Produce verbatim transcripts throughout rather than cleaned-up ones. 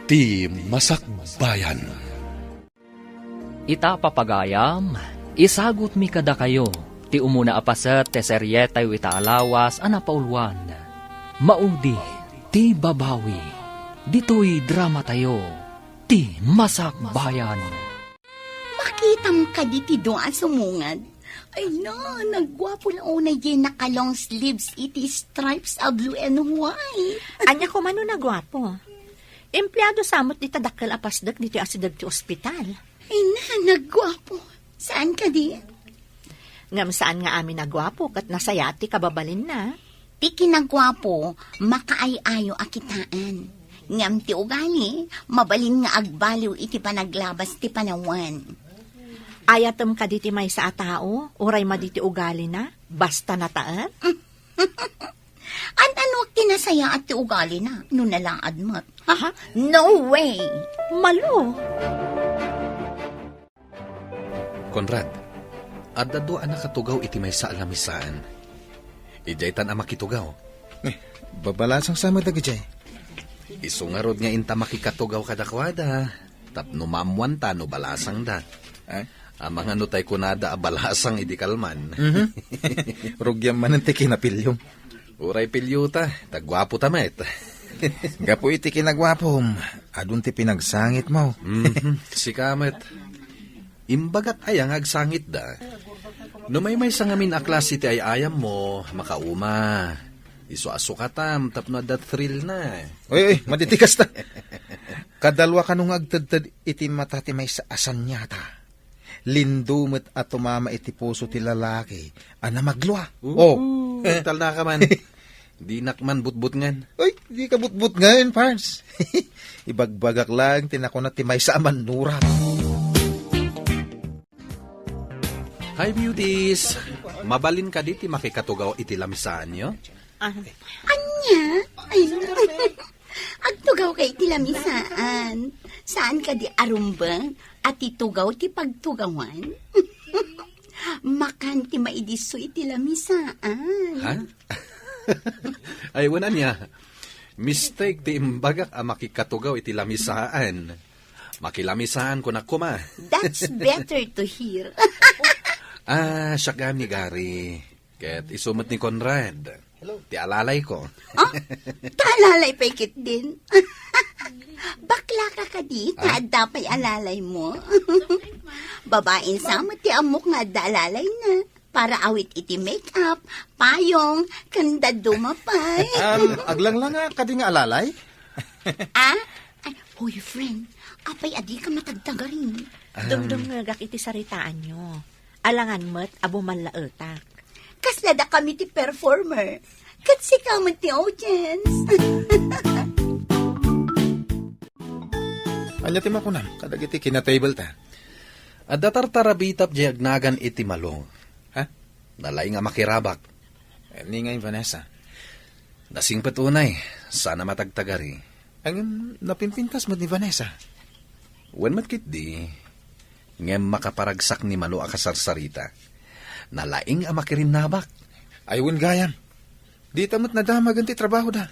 Ti Masakbayan. Ita, papagayam, isagutmi kadakayo ti umuna a paset ti serietayo ita a lawas a napauluan. Maudi ti babawi. Ditoy dramatayo, Ti Masakbayan. Makitam kadi ti dua a sumungad? Ay na, nagguapo la unay diay naka-long sleeves iti stripes a blue and white. Ania koma no nagguapo? Empleado sa met dita dakkel a pasdek ditoy asideg ti ospital. Ay na, nagguapo. Saan kadi? Ngem saan nga amin a guapo ket nasayaat ti kababalinna. Ti kinaguapo, makaay-ayo a kitaen. Ngem ti ugali, mabalin nga agbaliw iti panaglabas ti panawen. Ayatem kadi ti maysa a tao, uray madi ti ugalina, basta nataen? An-anuak ti nasayaat ti ugalina, no nalaad met? Ha? No way! Malo! Conrad, adda dua a nakatugaw iti maysa a lamisaan. Idiaytan a makitugaw. Eh, babalasang sa met dagidiay. Isu ngarud nga inta makikatugaw kadakuada, tapno maammoanta no balasangda. Eh? Amangan no tay kunada a balasang idi kalman. Mhm. Rugiam manen ti kinapiliom. Uray piliota, ta guapota met. Gapu iti kinaguapom, adun ti pinagsangitmo. Mhm, sika met. Imbagak aya nga agsangitda. No maymaysa ngamin a klase ti ay-ayammo, makauma. Isu a sukatam tapno adda thrill na. Oy, oy, madi ti kasta. Kadalua kano nga agtedted iti mata ti maysa a saniata. Lindo met a tumama iti puso ti lalaki a namaglua. Oo, oh. Talna ka man. Dinak man butbutngan. Ay, di ka butbutngan, Pars. Ibagbagak lang ti nakuna ti maysa a mannurat. Hi, beauties! Mabalin kadi ti makikatugaw iti lamisaanyo? Ah. Ania? Ay, agtugaw kay iti lamisaan. Saan kadi a rumbeng a ti tugaw ti pagtugawan? Makan ti maidisso iti lamisaan. Ha? Ay, wen ania. Mistake ti imbagak a makikatugaw iti lamisaan. Makilamisaan ko na koma. That's better to hear. Ah, siak gayam ni Gary. Ket isu met ni Conrad. Hello. Ti alalayko. Ah? Ta alalay pay ketdin? Bakla ka kadi, ta adda pay alalaymo? Babain sa met ti ammok nga adda alalayna. Para awit iti make-up, payong, ken dadduma pay. Um, aglanglanga kadi nga alalay? Ah? Ay, hoy, friend, apay a dika matagtagarin? Um, dumdumngegak iti saritaanyo. Alangan met a bumallaetak. Kasla dakami ti performer. Ket sika met ti audience. Ania ti makunam kadagiti kinatable ta? Adda tartarabitap diay agnagan iti Malo. Ha? Nalaing a makirabak. Eh, ni ngay Vanessa? Nasingpet unay, saan a matagtagari. Ngem napimpintas met ni Vanessa. Wen met ketdi, ngem makaparagsak ni Malo a kasarsarita. Nalaing a makirinnabak. Ay, wen gayam. Dita met nadamagen ti trabahoda.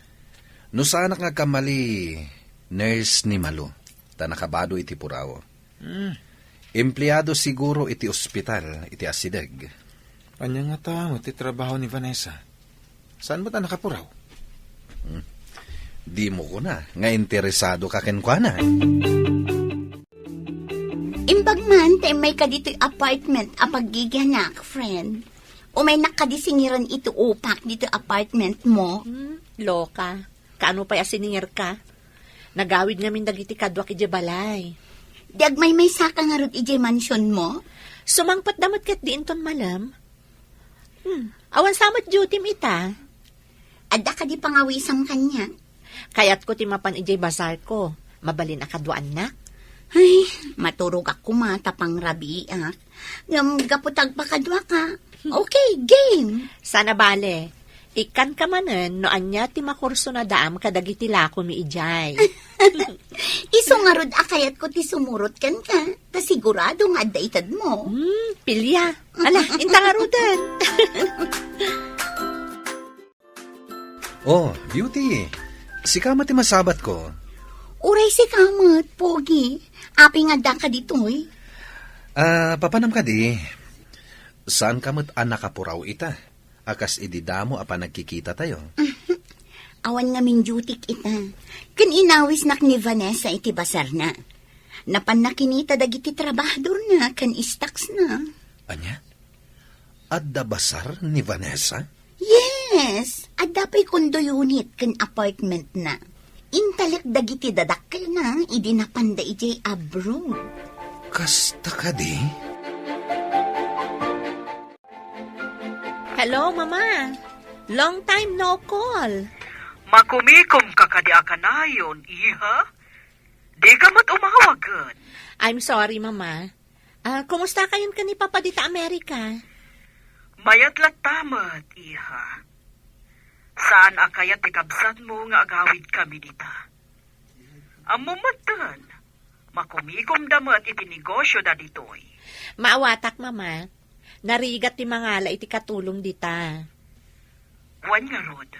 No saanak nga agkamali, nurse ni Malo, ta nakabado iti puraw. Hmm. Empleado siguro iti ospital iti asideg. Ania ngata met ti trabaho ni Vanessa? Saan met a nakapuraw? Hmm. Dimo kuna nga interesado ka kenkuana. Imbag man ta immayka ditoy apartment a paggigianak, friend. Umaynak kadi singiren iti upak ditoy apartment mo? Hmm, loka. Kaano pay a siningirka? Nagawid ngamin dagiti kaduak idiay balay. Di agmaymaysaka ngarud idiay mansionmo? Sumangpetda met ketdi inton malem. Hmm, awan sa met duty-m ita? Adda kadi pangawisam kaniak? Kayatko ti mapan idiay bazarko. Mabalin a kaduaannak? Ay, maturogak koma ta pangrabiiak. Ngem gapu ta agpakaduaka. Okay, game. Saan a bale. Ikkanka manen no ania ti makurso nadaam kadagiti lakomi idiay. Isu ngarud a kayatko ti sumurot kenka, ta sigurado nga adda itedmo. Hmm, pilia. Ala, inta ngaruden. Oh, Beauty. Sika met ti masabatko. Uray sika met, Pogi. Apay nga addaka ditoy? Ah, papanam kadi, saanka met a nakapuraw ita, a kas idi damo a panagkikitatayo. Awan ngamin dutyk ita. Ken inawisnak ni Vanessa iti basarna. Napanna kinita dagiti trabahadorna ken stocks-na. Ania? Adda basar ni Vanessa? Yes, adda pay condo unit ken apartment-na. Intalek dagiti dadakkelna idi napanda idiay abroad. Kasta kadi? Hello, Mama. Long time no call. Makumikom ka kadi a kanayon, iha? Di ka met umawagen. I'm sorry, Mama. Ah, kumusta kayon ken ni Papa dita Amerika? Mayat latta met, iha. Saan a kayat ti kabsatmo nga agawid kami dita. Ammom metten, makumikomda met iti negosio da ditoy. Maawatak, Mama. Narigat ti mangala iti katulong dita. Wen ngarud,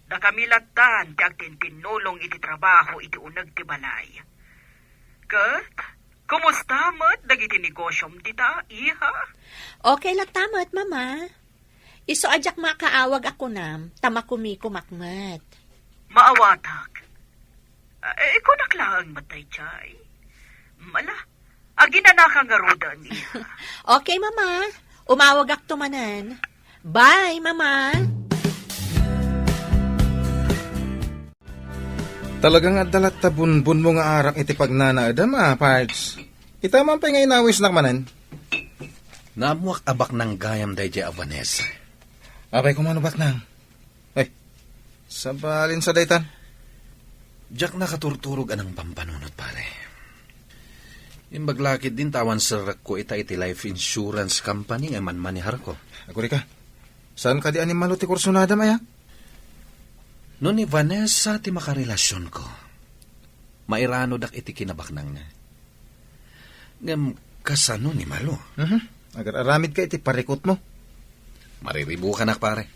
dakami lattan ti agtintinnulong iti trabaho iti uneg ti balay. Ket, kumusta met dagiti negosiom dita, iha? Okay latta met, Mama. Isu a diak makaawag a kunam, ta makumikomak met. Maawatak. Eh, kunak laeng met daydiay. Mala, aginanaka ngaruden, iha. Okay, Mama. Umawagakto manen. Bye, Mama. Talaga nga adda latta bunbunmo nga arak iti pagnanaedem, a, Pards. Ita man pay nga inawisnak manen. Naammoak a baknang gayam daydiay a Vanessa. Apay koma no baknang? Ay, sabalin sa daytan. Diak nakaturturog a nangpampanunot, pare. Imbag la ketdin ta awan serrekko ita iti life insurance company nga manmaneharko. Agurika, saan kadi a ni Malo ti kursunadam aya? No ni Vanessa ti makarelasionko, mairanodak iti kinabaknangna. Ngem kasano ni Malo? Mhm. Agar-aramidka iti parikutmo. Mariribukanak, pare.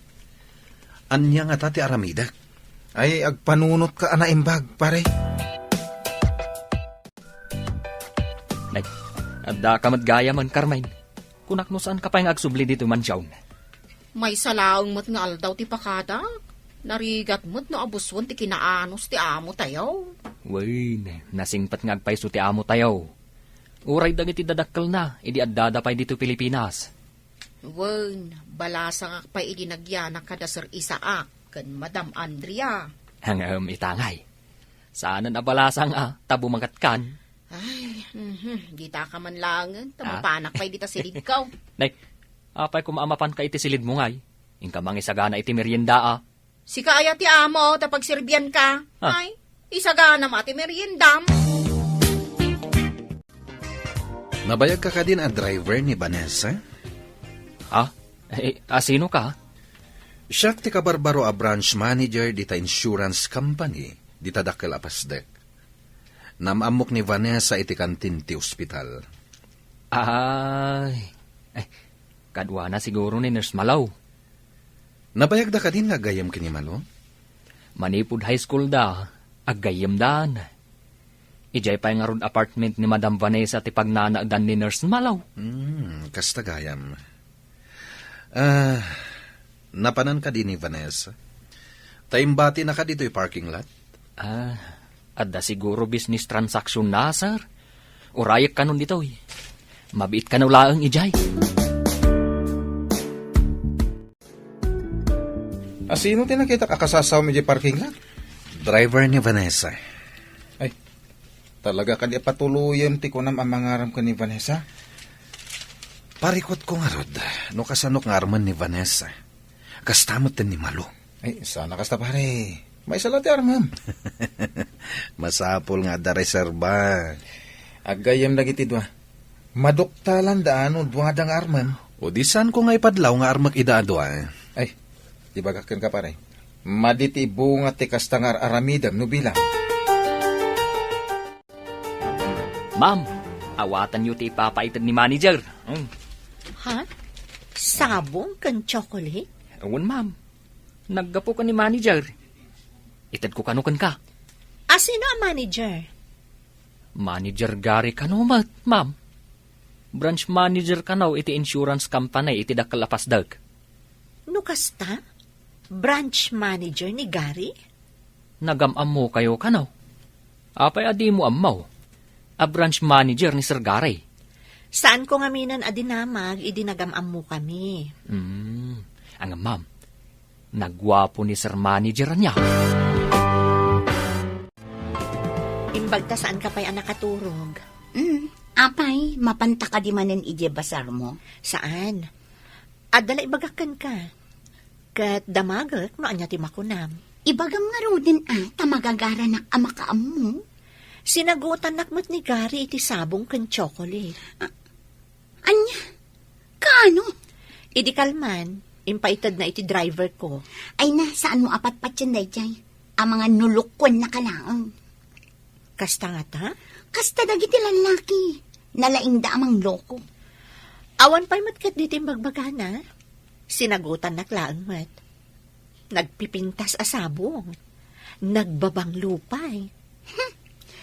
Ania ngata ti aramidek? Ay, agpanunotka a naimbag, pare. Nay, addaka met gayamen, Carmen. Kunak no saanka pay nga agsubli ditoy mansion. Maysa laeng met nga aldaw ti pakadak. Narigat met no abusuen ti kinaanus ti amo tayo. Wen, nasingpet nga agpayso ti amo tayo. Uray dagiti dadakkelna, idi addada pay ditoy Pilipinas. Wen, balasangak pay idi nagyanak kada Sir Isaac ken Madam Andrea. Ngem ita ngay, saanen a balasang a, ta bumangatkan. Ay, mhm, dita ka man laengen, ta Ah? mapanak pay dita silidko. Nay, apay koma a mapanka iti silidmo ngay? Inka mangisagana iti merienda a. Sika aya ti amo, ta pagserbianka. Ah. Ay, isagana ma ti meriendam. Nabayagka kadin a driver ni Vanessa? Ha? Eh, asino ka? Siak ti kabarbaro a branch manager dita insurance company, dita dakkel a pasdek. Naam-ammok ni Vanessa iti kantin ti ospital. Ay, eh, kaduana siguro ni Nurse Malo. Nabayagda kadin nga aggayem ken ni Malo? Manipud high school da, aggayyemdan. Idiay pay ngarud apartment ni Madam Vanessa ti pagnanaedan ni Nurse Malo. Hmm, kasta gayam. Ah, napanan kadi ni Vanessa? Ta imbatinaka ditoy parking lot? Ah, adda siguro business transaction na, sir. Urayek kanon ditoy. Mabiit kano laeng idiay. Asino ti nakitak a kasasawam idiay parking lot? Driver ni Vanessa. Ay, talaga kadi a patuloyen ti kunam a mangaram ken ni Vanessa? Parikutko ngarud, no kasanok nga armen ni Vanessa. Kasta met ken ni Malo. Ay, sana kasta, pare. Maysa la ti armem. Masapul nga adda reserba. Aggayem dagiti dua. Maduktalan da ano duada nga armem. O di saan ko nga ipadlaw nga armek ida a dua. Ay, di bagak ken ka, pare. Madi ti bunga ti kasta nga ar-aramidem no bilang. Ma'am, awatanyo ti ipapaited ni manager. Mm. Ha? Sabong ken chocolate? Wen, ma'am. Naggapu ken ni manager. Itedko kano kenka. A sino a manager? Manager Gary kano met, ma'am. Branch manager kano iti insurance company iti dakkel a pasdek. No kasta, branch manager ni Gary? Nagam-ammokayo kano? Apay a dimo ammo? A branch manager ni Sir Gary. Saanko ngaminen a dinamag idi nagam-ammokami. Hmm, ngem ma'am, naguapo ni Sir Manager ania. Imbagta saanka pay a nakaturog. Hmm, apay, mapanta kadi manen idiay basarmo? Saan? Adda la ibagak kenka. Ket damagek no ania ti makunam. Ibagam ngaruden a ta magagaranak a makaammo. Sinagutannak met ni Gary iti sabong ken chocolate. A-, ania? Kaano? Idi kalman, impaitedna iti driver ko. Ay na, saanmo a patpatien daydiay? Amangan no lokuennaka laeng. Kasta ngata? Kasta dagiti lallaki. Nalaingda a mangloko. Awan pay met ketdi ti imbagbagana. Sinagutannak laeng met. Nagpipintas a sabong. Nagbabanglo pay. Hmm.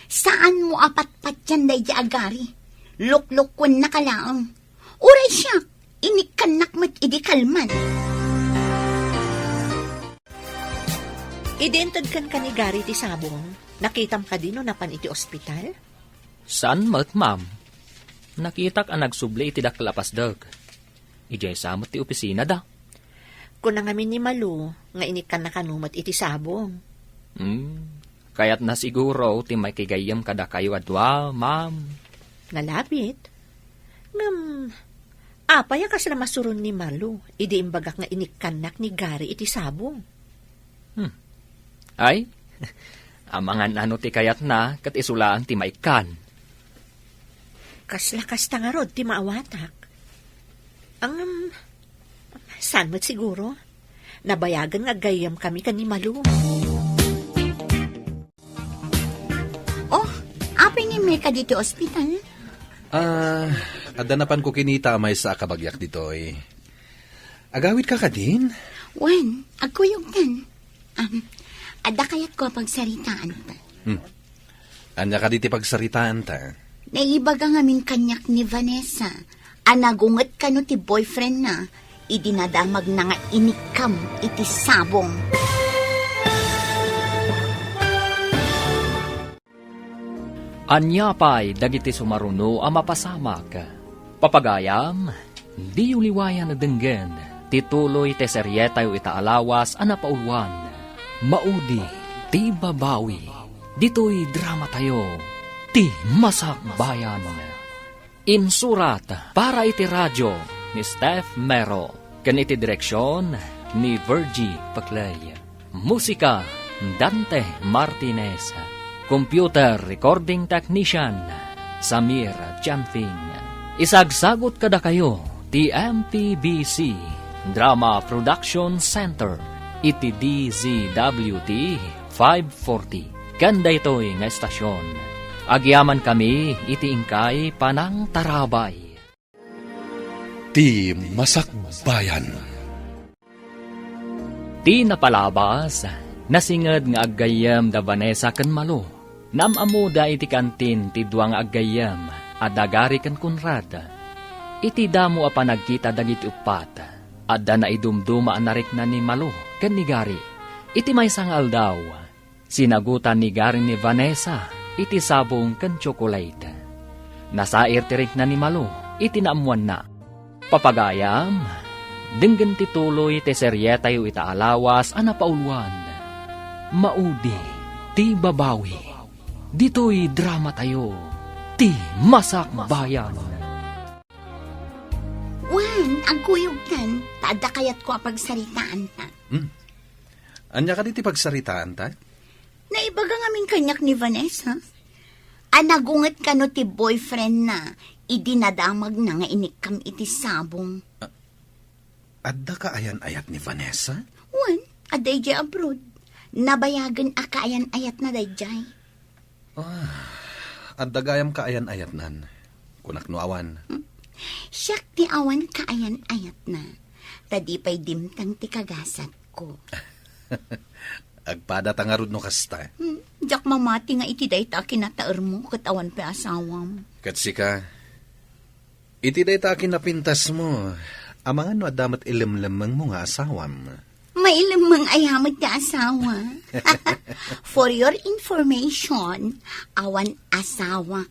Saanmo a patpatien daydiay a Gary? Loklokuennaka laeng. Uray siak, inikkannak met idi kalman. Idi inted kenka ni Gary ti sabong, nakitam kadi no napan iti ospital? Saan met, ma'am. Nakitak a nagsubli iti dakkel a pasdek. Idiay sa met ti opisinada. Kuna ngamin ni Malu nga inikkanna kano met iti sabong. Hmm, kayatna siguro ti makigayyem kadakayo a dua, ma'am. Nalabit. Ngem, apay a kasla masuron ni Malu idi imbagak nga inikkannak ni Gary iti sabong? Hmm. Ay, amangan ano ti kayatna, ket isu laeng ti maikkan. Kasla kasta ngarud ti maawatak. Ngem, saan met siguro? Nabayagen nga aggayyemkami ken ni Malu. Oh, apay nga immay kadi ti ospital? Ah, adda napanko kinita a maysa a kabagiak ditoy. Agawidka kadin? Wen, agkuyogtan. Am, adda kayatko a pagsaritaanta. Hmm. Ania kadi ti pagsaritaanta? Naibaga ngamin kaniak ni Vanessa a nagunget kano ti boyfriendna idi nadamagna nga inikkam iti sabong. Ania pay dagiti sumaruno a mapasamak? Papagayam, diyo liwayan a denggen ti tuloy ti serietayo ita a lawas a napauluan, Maudi ti Babawi, ditoy dramatayo, Ti Masakbayan. Insurat para iti radio ni Steph Mero, ken iti direksion ni Virgie Paclay. Musika, Dante Martinez. Computer recording technician, Samir Chanfing. Isagsagut kadakayo ti M P B C Drama Production Center iti D Z W T five forty. Ken daytoy nga estasion, agyamankami iti inkay panangtarabay. Ti Masakbayan. Ti napalabas, nasinged nga aggayyem da Vanessa ken Malu. Naam-ammoda iti kantin ti dua nga aggayyem a da Gary ken Conrad. Iti damo a panagkita dagiti uppat, adda naidumduma a narikna ni Malu ken ni Gary. Iti maysa nga aldaw, sinagutan ni Gary ni Vanessa iti sabong ken tsokolate. Nasair ti rikna ni Malu iti naammoanna. Papagayam, denggen ti tuloy ti serietayo ita a lawas a napauluan, Maudi ti Babawi. Ditoy dramatayo, Ti Masakbayan. Wen, agkuyogtan, ta adda kayatko a pagsaritaanta. Hmm. Ania kadi ti pagsaritaanta? Naibaga ngamin kaniak ni Vanessa a nagunget kano ti boyfriendna idi nadamagna nga inikkam iti sabong. A-, adda kaayan-ayat ni Vanessa? Wen, adda idiay abroad. Nabayagen a kaayan-ayatna daydiay. Ah, adda gayam kaayan-ayatnan. Kunak no awan. Hmm? Siak ti awan kaayan-ayatna. Ta di pay dimteng ti kagasatko. Agpadata ngarud no kasta. Hmm, diak mamati nga iti dayta a kinataermo ket awan pay asawam. Ket sika, iti dayta a kinapintasmo, amangan no adda met ilemlemmengmo nga asawam. Mailemmeng aya met ti asawa. For your information, awan asawa.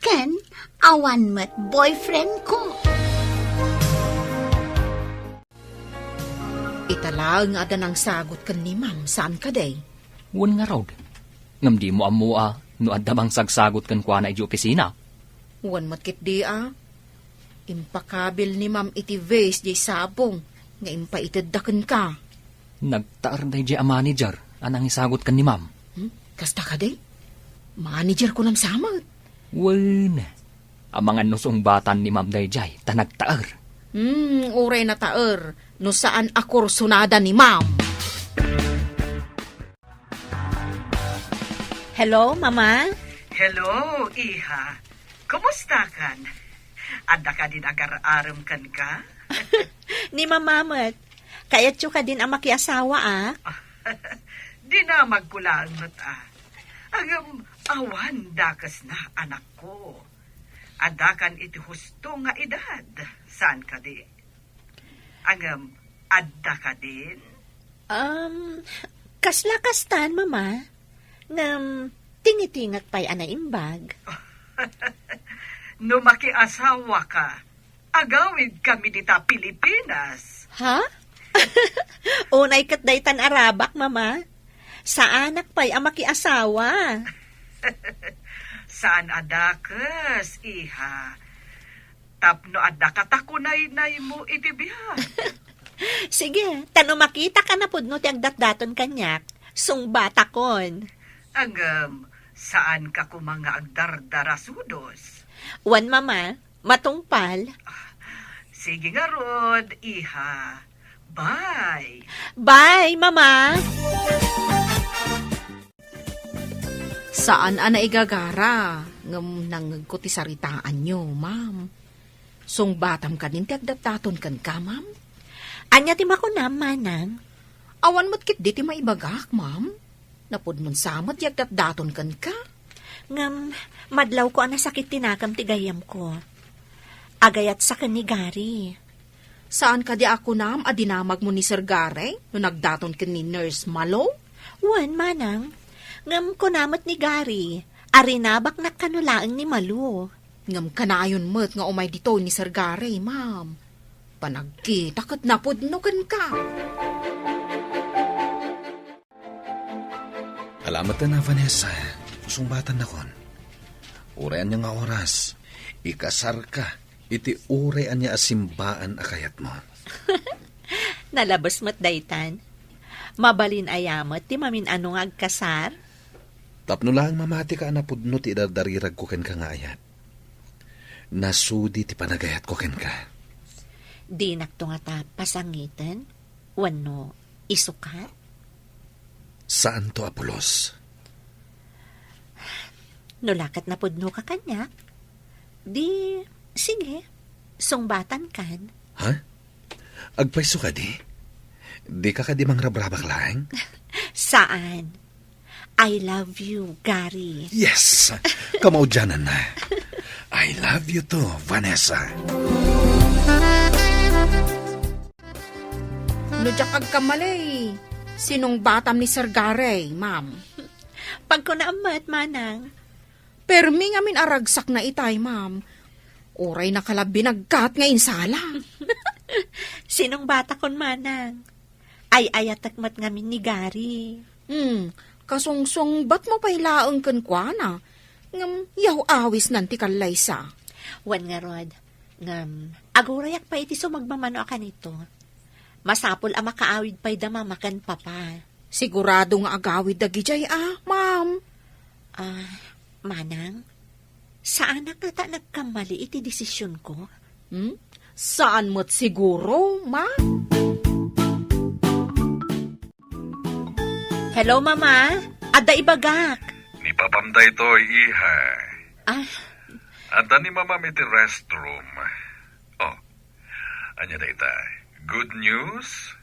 Ken awan met boyfriend ko. Ita laeng nga adda nangsagot ken ni Ma'am, saan kadi? Wen ngarud. Ngem dimo ammo a no adda mangsagsagot kenkuana idiay opisina? Wen met ketdi a. Impakabil ni Ma'am iti vase diay sabong nga impaitedda kenka. Nagtaer daydiay a manager a nangisagot ken ni Ma'am. Hmm? Kasta kadi? Manager kunam sa met? Wen. Amangan no sungbatan ni Ma'am daydiay ta nagtaer. Hmm, uray nataer no saan a kursonada ni Ma'am. Hello, Mama? Hello, iha. Kumustakan? Adda kadin agar-arem kenka? Ni Mama met. Kayatyo kadin a makiasawa, a? Dinamagko laeng met, a. Ngem awan dakesna, anakko. Addakan iti husto nga edad, saan kadi? Ngem adda kadin? Um, kasla kastan, Mama. Ngem tingitingak pay a naimbag. No makiasawaka, agawidkami dita Pilipinas. Ha? Unay ket daytan a rabak, Mama. Saanak pay a makiasawa. Saan a dakes, iha. Tapno adda katakunaynaymo iti biag. Sige, ta no makitaka napudno ti agdatdaton kaniak, sungbatakon. Ngem, saanka koma nga agdardarasudos? Wen, Mama, matungpal. Sige ngarud, iha. Bye. Bye, Mama. Saan a naigagara, ngem nangngegko ti saritaanyo, Ma'am. Sungbatam kadin ti agdatdaton kenka, Ma'am? Ania ti makunam, Manang? Awan met ketdi ti maibagak, Ma'am. Napudnon sa met ti agdatdaton kenka. Ngem, madlawko a nasakit ti nakam ti gayyemko. Agayatsa ken ni Gary. Saan kadi a kunam a dinamagmo ni Sir Gary no nagdaton ken ni Nurse Malo? Wen, Manang. Ngem kuna met ni Gary a rinabaknak kano laeng ni Malo. Ngem kanayon met nga umay ditoy ni Sir Gary, Ma'am. Panagkita ket napudno kenka. Ala met a, Vanessa, sungbatannakon. Uray ania nga oras, ikasarka iti uray ania a simbaan a kayatmo. Nalabes met daytan. Mabalin aya met ti mamin-ano nga agkasar? Tapno laeng mamatika a napudno ti idardariragko kenka nga ayat. Nasudi ti panagayatko kenka. Dinakto ngata pasangiten wenno isukat? Saanto a pulos. No la ket napudnoka kaniak, di, sige, sungbatankan. Ha? Agpayso kadi? Dika kadi mangrabrabak laeng? Saan. I love you, Gary. Yes! Kamaudiananna. I love you too, Vanessa. No diak agkamali, sinungbatam ni Sir Gary, Ma'am. Pagkunaam met, Manang. Permi ngamin a ragsakna itay, Ma'am. Uray nakalabi nagkat nga insala. Sinungbatakon, Manang. Ay-ayatek met ngamin ni Gary. Hmm, kasungsungbatmo pay laeng kenkuana. Ngem yaw-awisnan ti kallaysa. Wen ngarud, ngem agurayak pay iti sumagmamano a kanito. Masapul a makaawid pay da Mama ken Papa. Sigurado nga agawid dagidiay a, Ma'am. Ah, Manang, saanak ngata nagkammali iti desisionko? Hmm? Saan met siguro, Ma'am? Hello, Mama. Adda ibagak. Ni Papam daytoy, iha. Ah. Adda ni Mamam iti restroom. Oh, ania dayta? Good news?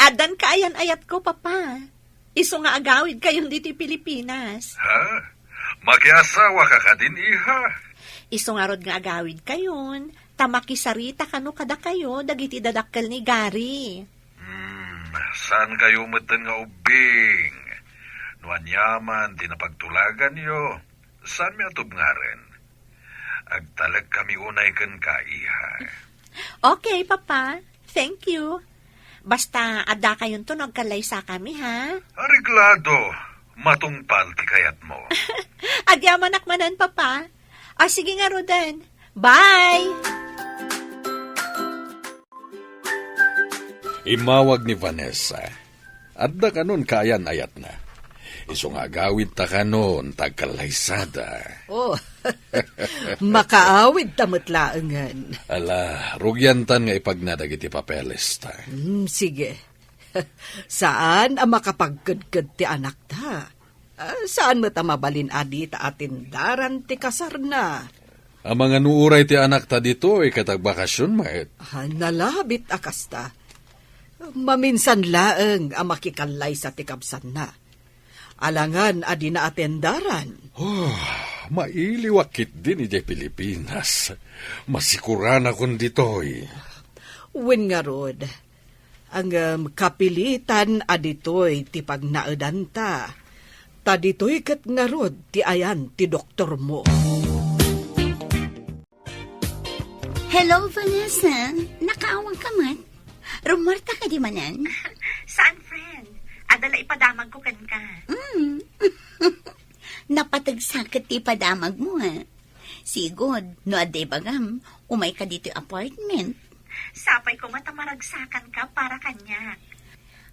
Addan kaayan-ayatko, Papa. Isu nga agawidkayon ditoy Pilipinas. Ha? Makiasawaka kadin, iha? Isu ngarud nga agawidkayon, ta makisarita kano kadakayo dagiti dadakkel ni Gary. Hmm, saankayo metten nga ubbing? No aniaman ti napagtulaganyo, saanmi a tubngarem. Agtalek kami unay kenka, iha. Okay, Papa. Thank you. Basta, addakayonto no agkallaysakami, ha? Areglado. Matungpal ti kayatmo. Agyamanak manen, Papa. O, sige ngaruden. Bye! Immawag ni Vanessa. Adda kanon kaayan-ayatna. Isu nga agawidta kanon ta agkallaysada. Oh, makaawidta met laengen. Ala, rugiantan nga ipagna dagiti papelesta. Hmm, sige. Saan a makapagkedked ti anakta. Ah, saan met a mabalin a dita atendaran ti kasarna. Amangan no uray ti anakta ditoy ket agbakasyon met. Ah, nalabit a kasta. Maminsan laeng a makikallaysa ti kabsanna. Alangan a dina atendaran. Oh, mailiwak ketdin idiay Pilipinas. Masikuranakon ditoy. Wen ngarud, ngem kapilitan a ditoy ti pagnaedanta. Ta ditoy ket ngarud ti ayan ti doktormo. Hello, Vanessa. Nakaawagka met? Rummuarta kadi manen? Saan, friend? Adda la ipadamagko kenka. Mm. Napateg sa ket ti ipadamagmo, ha? Sigud, no adda ibagam, umayka ditoy apartment. Sapay koma ta maragsakanka para kaniak.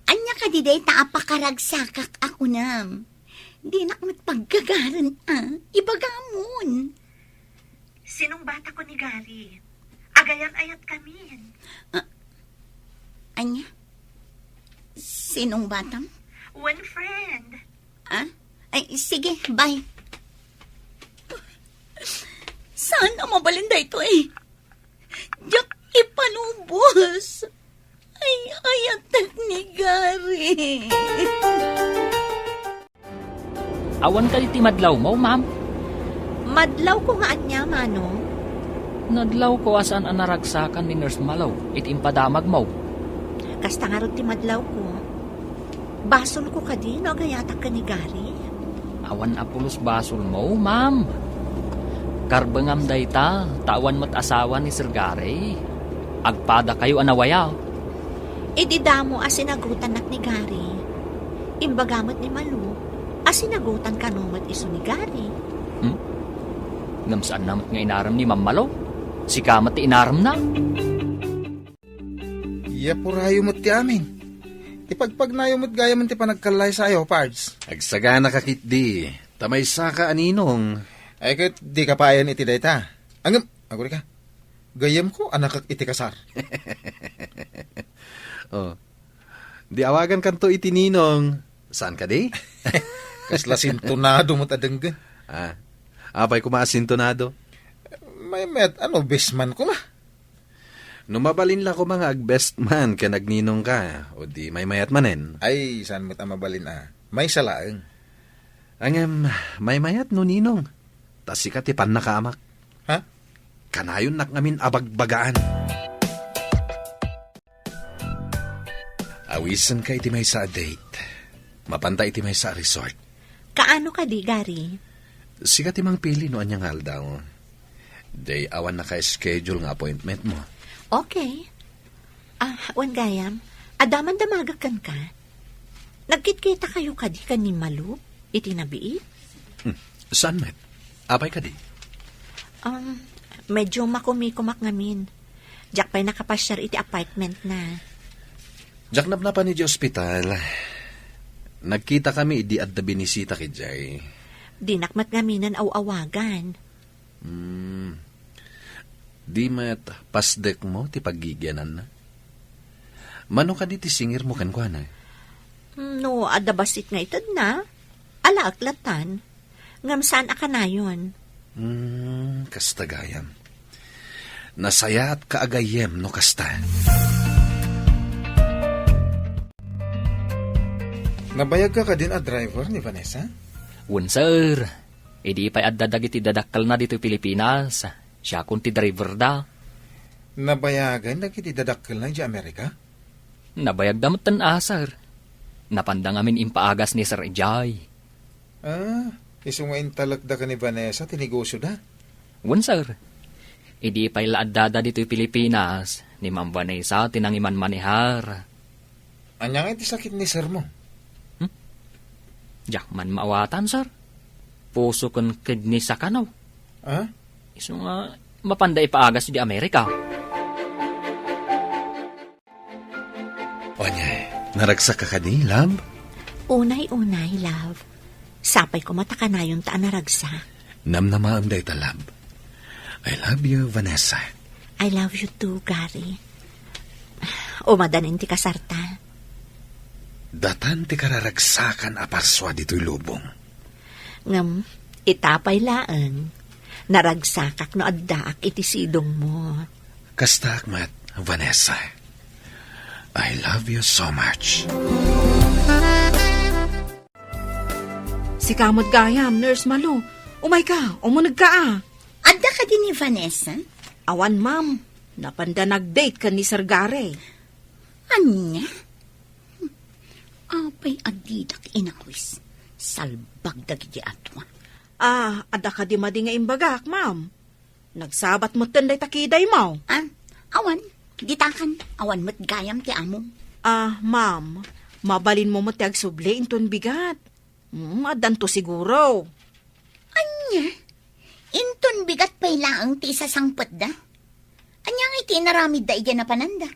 Ania kadi dayta a pakaragsakak a kunam? Dinak met paggagaren a, ibagamon. Sinungbatakon ni Gary. Agayan-ayatkamin. Ah, ania? Sinungbatam? One friend. Ah? Ay, sige, bye. Saan a mabalin daytoy? Diak ipanubos. Ay, ayatek ni Gary. Awan kadi ti madlawmo, ma'am? Madlawko nga ania, Manong? Nadlawko a saan a naragsakan ni Nurse Malo iti impadamagmo. Kasta ngarud ti madlawko. Basolko kadi no agayatak ken ni Gary? Awan a pulos basolmo, ma'am. Karbengam dayta, ta awan met asawa ni Sir Gary. Agpadakayo a nawaya. Idi damo a sinagutannak ni Gary, imbaga met ni Malo a sinagutan kano met isu ni Gary. Hmm? Ngem saanna met nga inarem ni Ma'am Malo? Sika met ti inaremna. Yapurayo met ti amin. Ipagpagnayo met gayam ti panagkallaysayo, Pards. Agsaganaka ketdi, ta maysaka a ninong. Ay, ket dika payen iti dayta. Ngem, agurika. Gayyemko a nakek iti kasar. Oh. Di awagankanto iti ninong. Saan kadi? Kasla sintonado met a denggen. Ah. Apay koma a sintonado? Maymayat a no best man koma. No mabalin la koma nga ag-best man ken agninongka, o di maymayat manen. Ay, saan met a mabalin a? Maysa laeng. Ngem, maymayat no ninong. Ta sika ti pannakaamak. Ha? Kanayonnak ngamin a bagbagaan. Awisenka iti maysa a date. Mapanta iti maysa a resort. Kaano kadi, Gary? Sika ti mangpili no ania nga aldaw. Day awan naka-schedule nga appointment mo. Okay. Ah, wen gayam, adda man damagek kenka. Nagkitkitakayo kadi ken ni Malu iti nabiit? Hmm, saan met? Apay kadi? Um, medyo makumikumak ngamin. Diak pay nakapasiar iti apartment na. Diak napnapan idiay ospital. Nagkita kami idi adda binisita idiay. Dinak met ngaminen aw-awagan. Hmm. Di met pasdek mo ti paggigiananna? Mano kadi ti singir mo kenkuana? Hmm, no adda bassit nga itedna, alaek latan. Ngem saan a kanayon. Hmm, kasta gayam. Nasayaat ka a gayyem no kasta. Nabayagka kadin a driver ni Vanessa? Wen, sir. Idi pay adda dagiti dadakkelna ditoy Pilipinas, siakon ti driverda. Nabayagen dagiti dadakkelna idiay Amerika? Nabayagda metten a, sir. Napanda ngamin impaagas ni Sir idiay. Ah, isu nga intalekda ken ni Vanessa ti negosioda? Wen, sir. Idi pay la addada ditoy Pilipinas, ni Ma'am Vanessa ti nangimanmanehar. Ania nga iti sakit ni sir mo? Hmm? Diak man maawatan, sir. Puso ken kidney sa kanaw. Ah? Isu nga mapanda ipaagas idiay Amerika. Ania, naragsak ka kadi, love? Unay-unay, love. Sapay koma ta kanayonta a naragsak. Namnamaem dayta, love. I love you, Vanessa. I love you too, Gary. Umadanin ti kasarta. Datan ti kararagsakan a parsua ditoy lubong. Ngem, ita pay laeng, naragsakak no addaak iti sidongmo. Kastaak met, Vanessa. I love you so much. Sika met gayam, Nurse Malu. Umayka, umunegka a. Adda kadi ni Vanessa? Awan, ma'am. Napanda nag-date ken ni Sir Gary. Ania? Apay a didak inawis? Salbag dagiti atua. Ah, adda kadi madi nga imbagak, ma'am? Nagsabat metten dayta kidaymo. Ah, awan. Ditakan, awan met gayam ti amo. Ah, ma'am, mabalinmo met ti agsubli inton bigat. Hmm, addanto siguro. Ania? Inton bigat pay laeng ti isasangpetda? Ania nga iti inaramidda idiay napananda?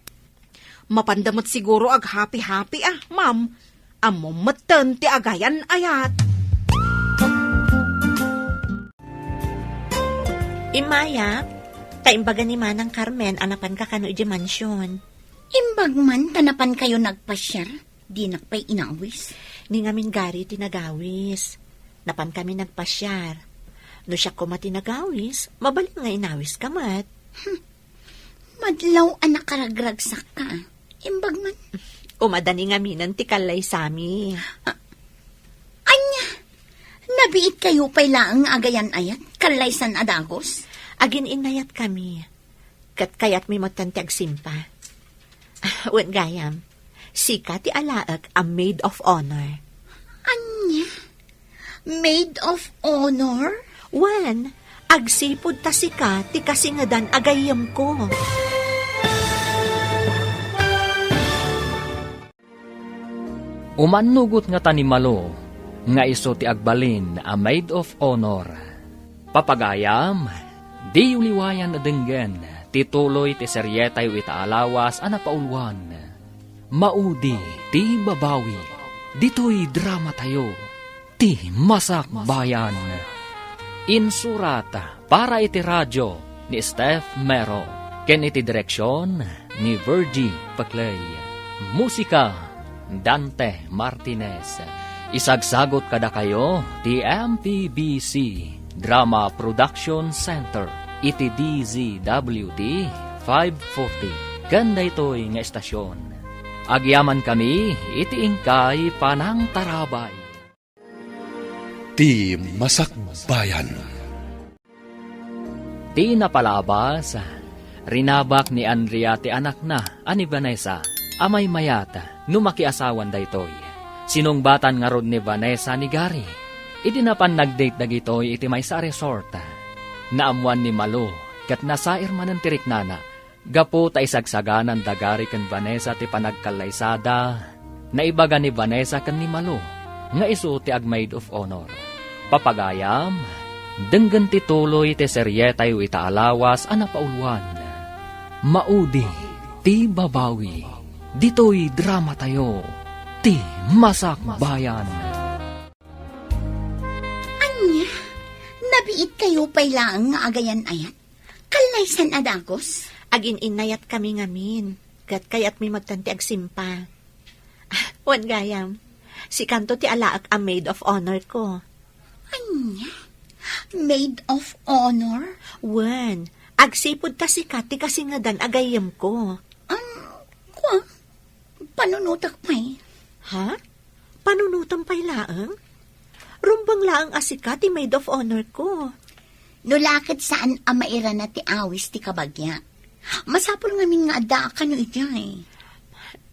Mapanda met siguro aghapi-hapi a, ma'am. Ammom metten ti agayan-ayat. Immayak, ta imbaga ni Manang Carmen a napanka kano idiay mansion. Imbag man ta napankayo nagpasiar, dinak pay inawis. Ni ngamin Gary ti nagawis. Napankami nagpasiar. No siak koma ti nagawis, mabalin nga inawiska met. Hmm. Madlaw a nakaragragsakka. Imbag man. Umadani ngaminen ti kallaysami. Ah, ania? Nabiitkayo pay laeng nga agayan-ayat, kallaysan a dagus? Agin-innayatkami. Ket kayatmi metten ti agsimpa. Wen gayam, sika ti alaek a maid of honor. Ania? Maid of honor? Wen, agsipud ta sika ti kasingedan a gayyemko. Umannugot ngata ni Malo nga isu ti agbalin a maid of honor. Papagayam, diyo liwayan a denggen ti tuloy ti serietayo ita a lawas a napauluan. Maudi ti babawi. Ditoy dramatayo, ti Masakbayan. Insurat para iti radio ni Steph Mero, ken iti direksion ni Virgie Paclay. Musika, Dante Martinez. Isagsagot kadakayo ti M P B C Drama Production Center iti D Z W T five forty ken daytoy nga estasion. Agyamankami iti inkay panangtarabay. Ti Masakbayan. Ti napalabas, rinabak ni Andrea ti anakna a ni Vanessa a maymayat no makiasawan daytoy. Sinungbatan ngarud ni Vanessa ni Gary. Idi napan nag-date dagitoy iti maysa a resort, naammoan ni Malo ket nasair manen ti riknana gapu ta isagsagananda Gary ken Vanessa ti panagkallaysada. Naibaga ni Vanessa ken ni Malo nga isu ti ag-maid of honor. Papagayam, denggen ti tuloy ti serietayo ita a lawas a napauluan. Maudi ti babawi. Ditoy dramatayo, ti Masakbayan. Ania? Nabiitkayo pay laeng nga agayan-ayat? Kallaysan a dagus? Agin-innayatkami ngamin, ket kayatmi metten ti agsimpa. Wen gayam, sikanto ti alaek a maid of honor ko. Ania? Maid of honor? Wen, agsipud ta sika ti kasingedan a gayyemko. Am, kua, panunotek pay. Ha? Panunotem pay laeng? Rumbeng laeng a sika ti maid of honor ko. No la ket saan a mairana ti awis ti kabagia, masapul ngamin nga addaak kano idiay.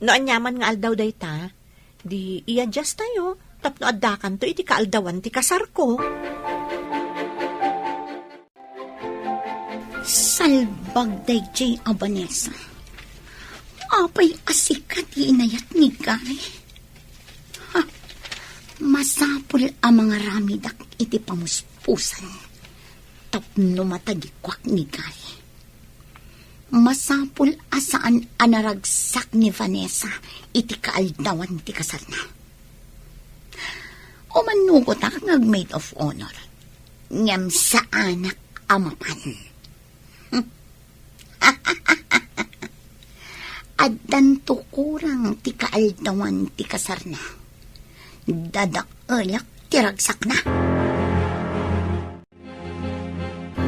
No aniaman nga aldaw dayta, di i-adjust tayo tapno addakanto iti kaaldawan ti kasarko. Salbag daydiay a Vanessa. Apay a sika ti inayat ni Gary? Ha? Masapul a mangaramidak iti pamuspusan tapno matagikuak ni Gary. Masapul a saan a naragsak ni Vanessa iti kaaldawan ti kasarna. Umanugotak nga ag-maid of honor, ngem saanak a mapan. Addanto kurang ti kaaldawan ti kasarna. Dadaelak ti ragsakna.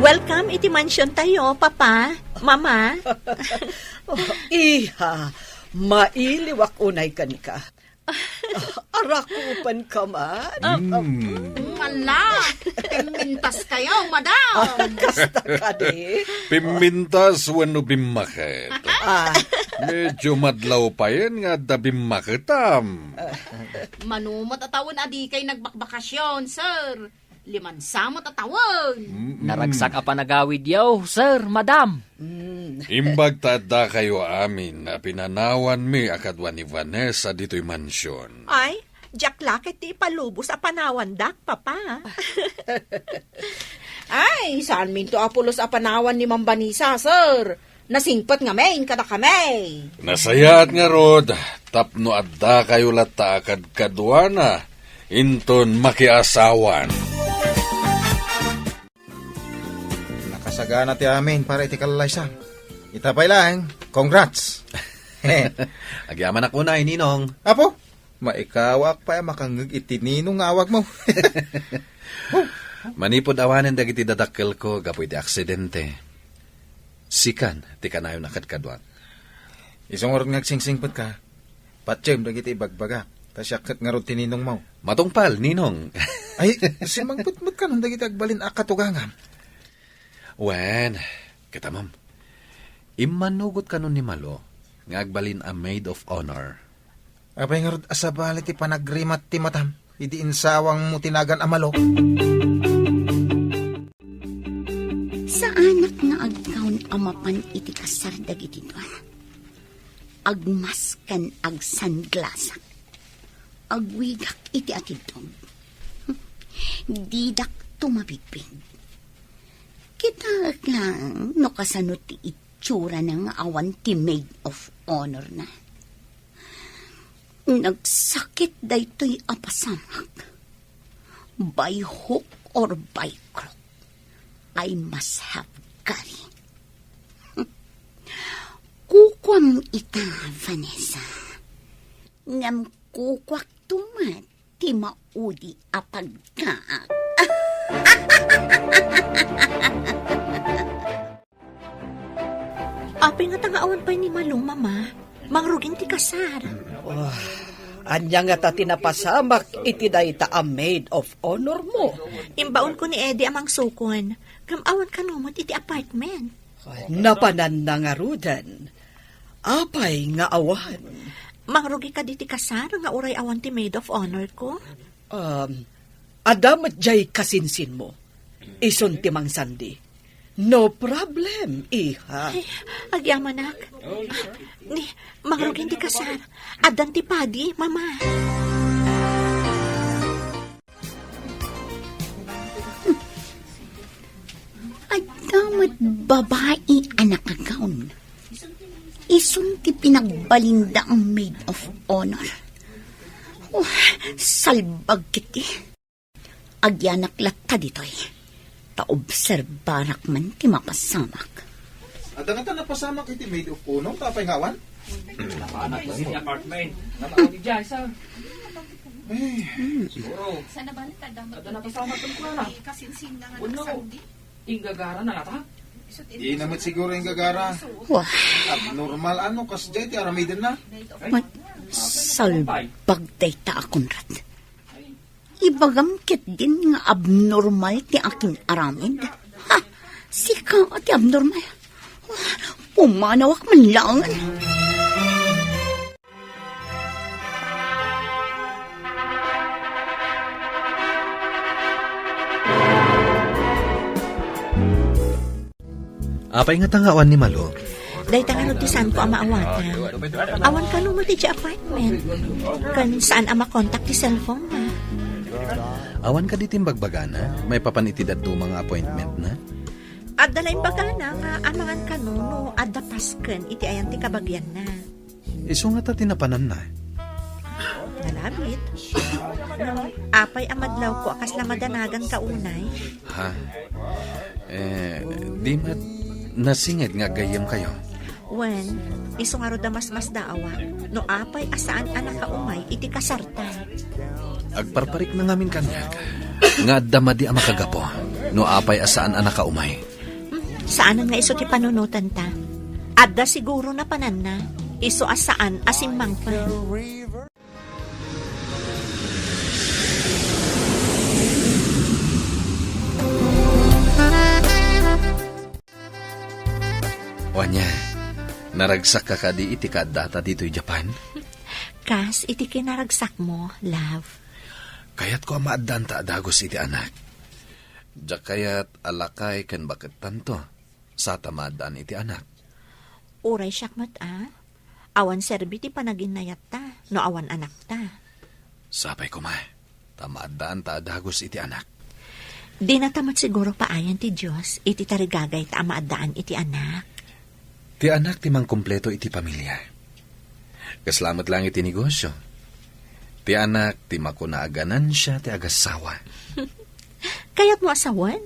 Welcome iti mansion tayo, Papa, Mama. Oh, iha, mailiwak unay kenka. Arakupan ka man? Mm. Ala, pimmintas kayo, madam. Ah, kasta kadi? Pimmintas wenno bimmaket? Ah. Medyo madlaw payen nga adda bimmaketam. Mano met a tawen a dikay nagbakbakasyon, sir. Limansa met a tawen. Mm-mm. Naragsak a panagawidyo, sir, madam. Mm. Imbag ta addakayo amin a pinanawanmi a kadua ni Vanessa ditoy mansion. Ay, diak la ket ti ipalubos a panawandak, Papa. Ay, saanminto a pulos a panawan ni Ma'am Vanessa, sir. Nasingpet ngamin kadakami. Nasayaat ngarud, tapno addakayo latta a kadkaduana inton makiasawan. Nakasagana ti amin para iti kallaysa. Ita pay laeng, congrats. Agyamanak unay, Ninong. Apo, maikawak pay a makangngeg iti Ninong nga awagmo. Manipud awanen dagiti dadakkelko gapu iti aksidente, sikan ti kanayon a kadkaduak. Isu ngarud nga agsingsingpetka, patiem dagiti ibagbagak, ta siak ket ngarud ti ninongmo. Matungpal, Ninong. Ay, simmangpet met kanon dagiti agbalin a katugangam. Wen, kita, ma'am. Immanugot kanon ni Malo nga agbalin a maid of honor. Apay ngarud a sabali ti panagrimat ti matam idi insawangmo ti nagan a Malo? Saanak nga agkaon a mapan iti kasar dagiti dua. Agmask ken agsanglasak. Agwigak iti atidog. Didak tumabigpig. Kitaek laeng no kasano ti itsurana nga awan ti maid of honor na. Nagsakit daytoy a pasamak. By hook or by crook, I must have Gary. Kukuam ita, Vanessa. Ngem kukuakto met ti maudi a pagkaak. Apay ngata nga awan pay ni Malo, Mama? Mangrugin ti kasar. Ah, ania ngata ti napasamak iti dayta a maid of honor mo? Imbaonko ni Eddie a mangsukon. Ngem awan kano met iti apartment. Napananna ngaruden. Apay nga awan? Mangrugi kadi ti kasar nga uray awan ti maid of honor ko? Um, adda met diay kasinsinmo. Isun ti mangsandi. No problem, iha. Ay, agyamanak. Ni, mangrugin ti kasar. Addan ti padi, Mama. Adda met babai a nakagawn. Isun ti pinagbalinda a maid of honor. Oh, salbag kiti. Agyanak latta ditoy. Ta obserbarak man ti mapasamak. Adda ngata napasamak iti maid of honor, ta apay nga awan? Napanak iti apartment. Nanaw ni Jai, sir. Ay. Siguro. Adda napasamak ken kuana. Wenno, inggagara na ngata? Di na met siguro inggagara. Wah. Abnormal ano, kasdiay ti aramidenna. Ay. Mat- Salbag dayta a Conrad. Ibagam ketdin nga abnormal ti akin-aramid. Ha? Sika ti abnormal. Pumanawak man laeng. Apay ngata nga awan ni Malo? Dayta ngarud ti saanko a maawatan. Awan kano met idiay apartment. Ken saan a makontak ti cellphone na. Awan kadi ti imbagbagana maipapan iti dadduma nga appointment na? Adda la imbagana nga amangan kano no adda pasken iti ayan ti kabagianna. Isu ngata ti napananna. Nalabit. Apay a madlawko a kasla madanagan ka unay? Ha? Eh, di met nasinged nga aggayyemkayo. Wen, isu ngarud a masmasdaawak no apay a saan a nakaumay iti kasarta. Agparparikna ngamin kaniak nga adda madi a makagapu no apay a saan a nakaumay. Hmm, saanen nga isu ti panunotanta. Adda siguro napananna, isu a saan a simmangpet. O ania, naragsakka kadi iti kaaddata ditoy Japan? Kas iti kinaragsakmo, love. Kayatko a maaddaanta a dagus iti anak. Diak kayat a lakay ken bakettanto, sa ta maaddaan iti anak. Uray siak met a, awan serbi ti panaginnayatta no awan anakta. Sapay koma, ta maaddaanta a dagus iti anak. Dinata met siguro paayan ti Dios iti tarigagayta a maaddaan iti anak. Ti anak ti mangkumpleto iti pamilia. Kasla met laeng iti negosio. Ti anak ti makuna a ganansia ti agassawa. Kayatmo a sawen?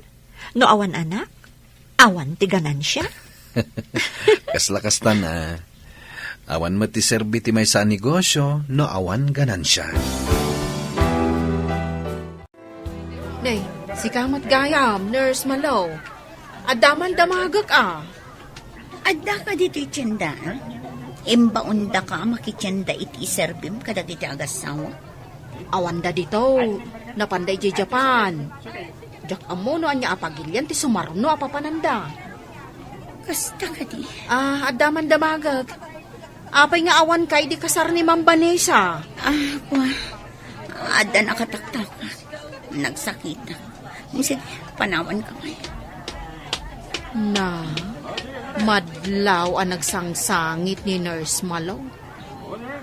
No awan anak, awan ti ganansia? Kasla kastan a. Awan met ti serbi ti maysa a negosio no awan ganansia. Nay, sika met gayam, Nurse Malo. Adda man damagek a. Adda ka ditoy tienda? Imbaondaka a makitienda iti iserbim kadagiti agassawa? Awanda dito. Napanda idiay Japan. Diak ammo no ania a pagilian ti sumarno a papananda. Kasta kadi? Ah, adda man damagek. Apay nga awan ka idi kasar ni Ma'am Vanessa? Ah, kua. Adda nakataktak. Nagsakit. Sige, panawan ka man. Na, madlaw a nagsangsangit ni Nurse Malo.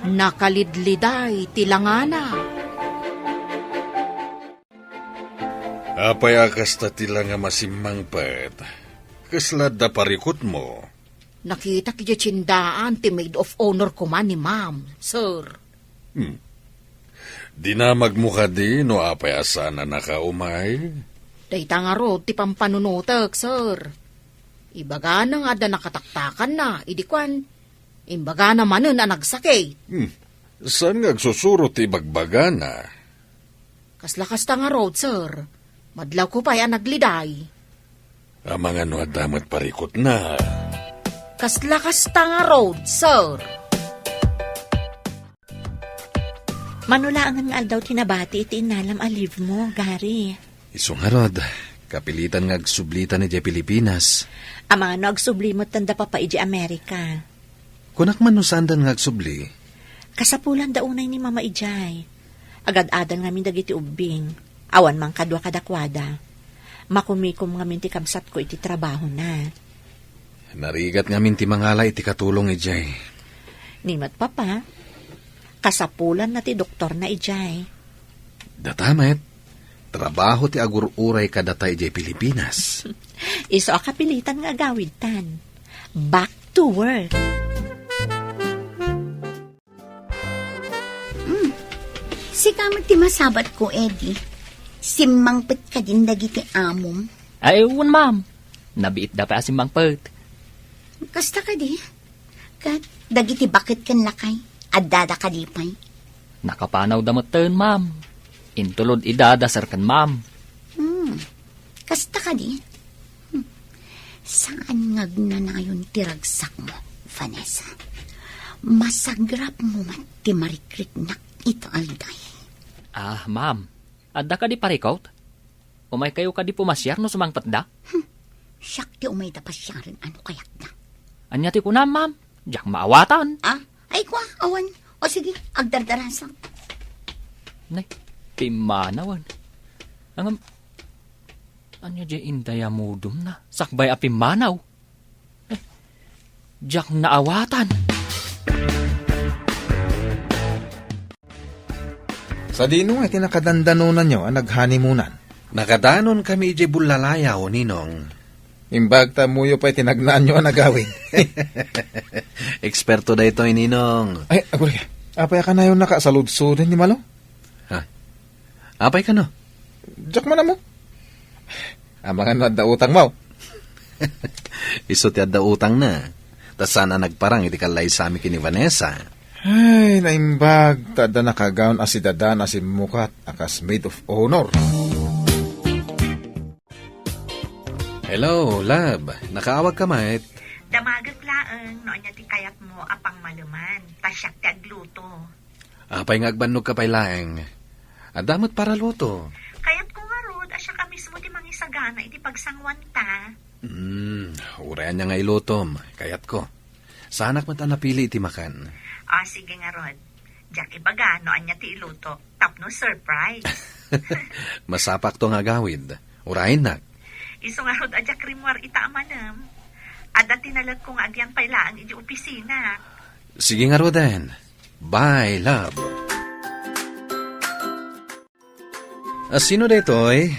Nakalidliday ti langana. Apay a kasta ti langa a simmangpet? Kasla adda parikutmo? Nakitak idiay tiendaan ti maid of honor koma ni Ma'am, sir. Hmm. Dinamagmo kadi no apay a saan a nakaumay? Dayta ngarud ti pampanunotek, sir. Ibagana nga adda nakataktakanna, idi kuan, imbagana manen a nagsakit. Hmm. Saan nga agsusuro ti ibagbagana? Kasla kasta ngarud, sir. Madlawko pay a nagliday. Amangan no adda met parikutna. Kasla kasta ngarud, sir. Mano laengen nga aldaw ti nabati iti innalam a leave mo, Gary? Isu ngarud, kapilitan nga agsublitan idiay Pilipinas. Amangan no agsubli metten da Papa idiay Amerika. Kunak man no saandan nga agsubli? Kasapulanda unay ni Mama idiay. Agad-adan ngamin dagiti ubbing. Awan man kadua kadakuada. Makumikom ngamin ti kabsatko iti trabahona. Narigat ngamin ti mangala iti katulong idiay. Ni met Papa, kasapulanna ti doktorna idiay. Data met, trabaho ti agur-uray kadata idiay Pilipinas. Isu a kapilitan nga agawidtan. Back to work. Hmm. Sika met ti masabatko, Eddie. Simmangpet kadin dagiti amom? Ay, wen, ma'am. Nabiitda pay a simmangpet. Kasta kadi? Ket dagiti baket ken lakay, addada kadi pay? Nakapanawda metten, ma'am. Intulod ida da sir ken ma'am. Hmm. Kasta kadi? Hmm. Saan nga agnanayon ti ragsakmo, Vanessa? Masagrapmo met ti marikriknak ita aldaw. Ah, ma'am, adda kadi parikut? Umaykayo kadi pumasiar no sumangpetda? Hmm, siak ti umayda pasiaren no kayatda. Ania ti kunam, ma'am? Diak maawatan. Ah, ay kua, awan. O sige, agdardarasak. Nay, pimmanawan. Ngem, ania diay indayamudumna? Sakbay a pimmanaw. Eh, diak naawatan. Sadino nga iti nakadandanonanyo a naghanimonan? Nakadanonkami idiay Bullalayaw, Ninong. Imbag ta ammoyo pay ti nagnaanyo a nagawid. Eksperto daytoy, Ninong. Ay, aguray. Apay a kanayonnaka a saludsoden ni Malo? Ha? Apay kano? Diak man ammo. Amangan no adda utangmo. Isu ti adda utangna. Ta saan a nagparang iti kallaysami ken ni Vanessa. Ay, naimbag, ta adda nakagaon a sidadan a simmukat a kas maid of honor. Hello, love. Nakaawagka met? Damagek laeng no ania ti kayatmo a pangmaleman. Ta siak ti agluto. Apay nga agbannogka pay laeng? Adda met paraluto. Kayatko ngarud a siak a mismo ti mangisagana iti pagsanguanta. Hmm, uray ania nga ilutom, kayatko. Saanak met a napili iti makan. Ah, sige ngarud. Diak ibaga no ania ti iluto, tapno surprise. Masapakto nga agawid. Urayennak. Isu ngarud a diak rimmuar ita a manem. Adda ti naletko nga agyan pay laeng iti opisina. Sige ngaruden. Bye, love. A, sino daytoy?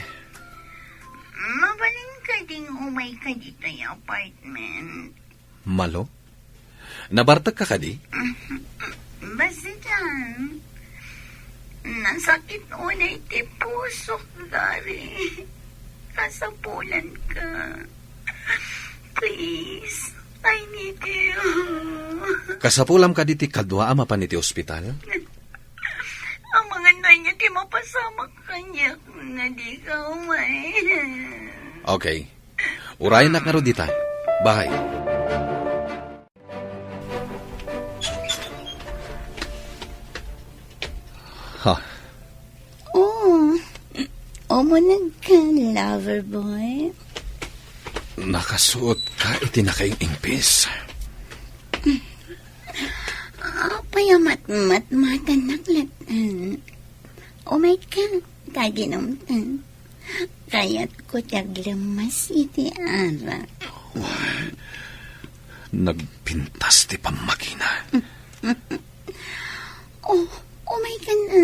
Mabalin kading umayka ditoy apartment? Malo? Nabartekka kadi? Basta diay, nasakit unay ti pusok, Gary. Kasapulanka. Please, I need you. Kasapulam kadi ti kadua a mapan iti ospital? Amangan no ania ti mapasamak kaniak nga dika umay. Okay. Urayennak ngarud dita. Bye. Ha? Oh, umunegka, lover boy. Nakasuot ka iti nakaing-ingpis. Apay a matmatmatannak latta? Umayka, ta aginumta. Kayatko ti aglemmas iti arak. Nagpintas ti pammagina. Oh, umayka na.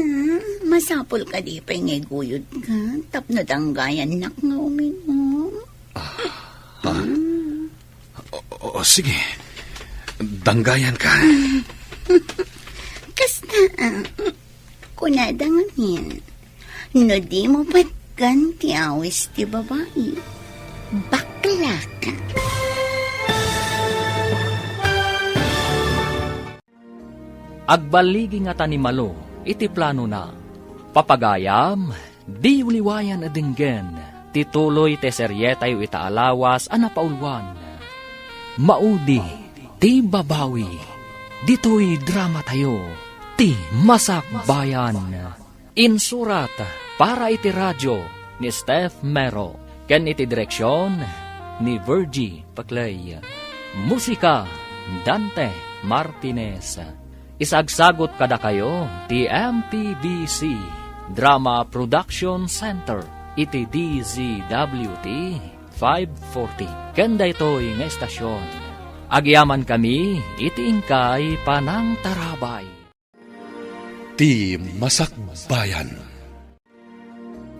Masapul kadi pay nga iguyodka tapno danggayannak nga uminom. Ah, ha? Mm. O, o, o, sige. Danggayanka. Kasta, ah, kunada ngamin, no dimo patgan ti awis ti babai, baklaka. Agballigi ngata ni Malo iti planona. Papagayam, diyo liwayan a denggen ti tuloy ti serietayo ita a lawas a napauluan. Maudi ti babawi. Ditoy dramatayo, Ti Masakbayan. Insurat para iti radio ni Steph Mero ken iti direksion ni Virgie Paclay. Musika, Dante Martinez. Isagsagut kadakayo ti M P B C Drama Production Center iti D Z W T five forty. Ken daytoy nga estasion, agyamankami iti inkay panangtarabay. Ti Masakbayan.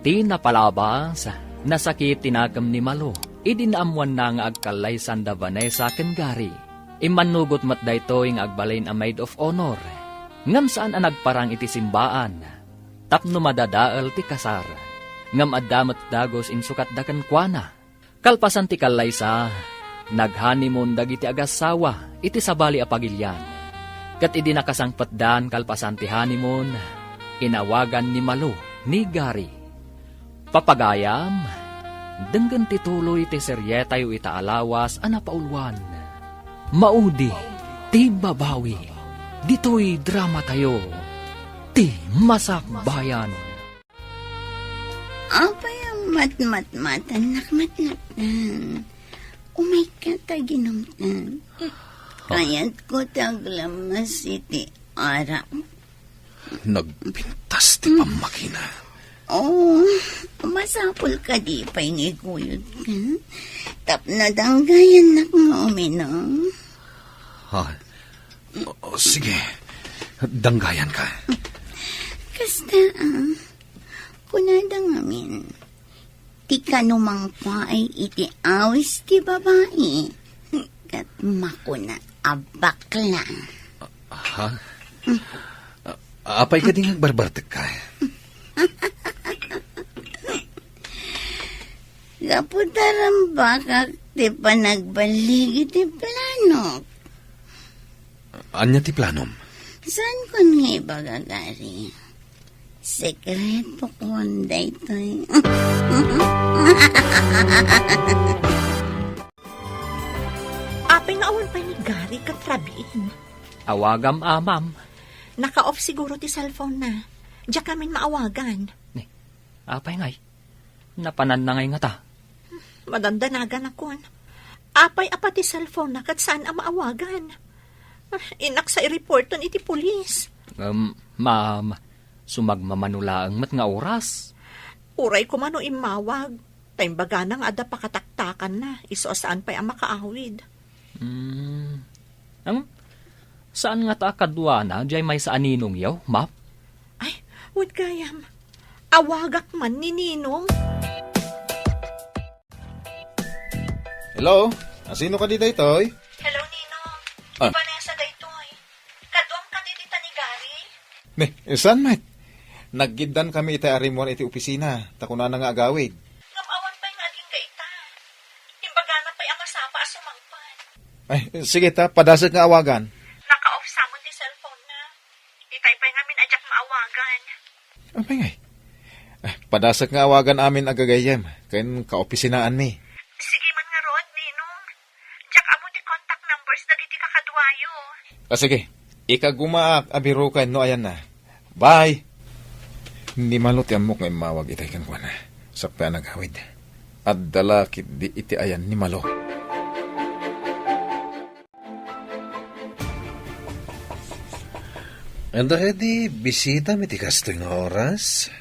Ti napalabas, nasakit ti nakem ni Malo idi naammoanna nga agkallaysan da Vanessa ken Gary. Immannugot met daytoy nga agbalin a maid of honor, ngem saan a nagparang iti simbaan tapno madadael ti kasar. Ngem adda met dagus insukatda kenkuana. Kalpasan ti kallaysa, nag-honeymoon dagiti agassawa iti sabali a pagilian. Ket idi nakasangpetdan kalpasan ti honeymoon, inawagan ni Malo ni Gary. Papagayam, denggen ti tuloy ti serietayo ita a lawas a napauluan. Maudi ti babawi. Ditoy dramatayo, ti Masakbayan. Apay a matmatmatannak met latta? Umayka ta ginumtan. Kayatko ti aglammas iti arak. Nagpintas ti pammakina. Oh, masapul kadi pay nga iguyodka? Tapno danggayannak nga uminom. Ha? O, sige. Danggayanka. Kasta, ah. Kunada ngamin, ti kano mangpaay iti awis ti babai, ket makuna a bakla. Ha? A-, apay kadi nga agbarbartekka? Gapu ta rambakak ti panagballig iti planok. Ania ti planom? Saanko nga ibaga, Gary? Sekretokon daytoy. Apay nga awan pay ni Gary ket Rabin? Awagam, a, ma'am. Naka-off siguro ti cellphone na. Diak ngamin maawagan. Ni, apay ngay? Napananna ngay ngata? Madandanaganakon. Apay a pati cellphone na ket saan a maawagan? Ah, innak sa i-reporton iti pulis. Um, ma'am, sumagmamano laeng met nga oras. Uray koma no immawag, ta imbagana nga adda pakataktakanna, isu a saan pay a makaawid. Hmm. Ang, saan ngata a kaduana, diay maysa a ninongyo, ma'am? Ay, wen gayam. Awagak man ni Ninong. Hello? Asino kadi daytoy? Hello, Ninong. Ah. Ni Vanessa daytoy. Kaduam kadi dita ni Gary? Ni, saan met? Naggiddaan kami itay a rimmuar iti opisina, ta kunana nga agawid. Ngem awan pay nga agingga ita. Imbagana pay a masapa a sumangpet. Ay, sige ta, padasek nga awagan. Naka-off sa met ti cellphone na. Itay pay ngamin a diak maawagan. Apay ngay? Ah, padasek nga awagan amin a gagayyem ken kaopisinaanmi. Sige man ngarud, Ninong. Diak ammo ti contact numbers dagiti kakaduayo. Ah, sige. Ikagumaak a biroken no ayanna. Bye! Ni Malo ti ammok nga immawag itay kenkuana. Sakbay a nagawid. Adda la ketdi iti ayan ni Malo. Adda kadi bisitam iti kastoy nga oras?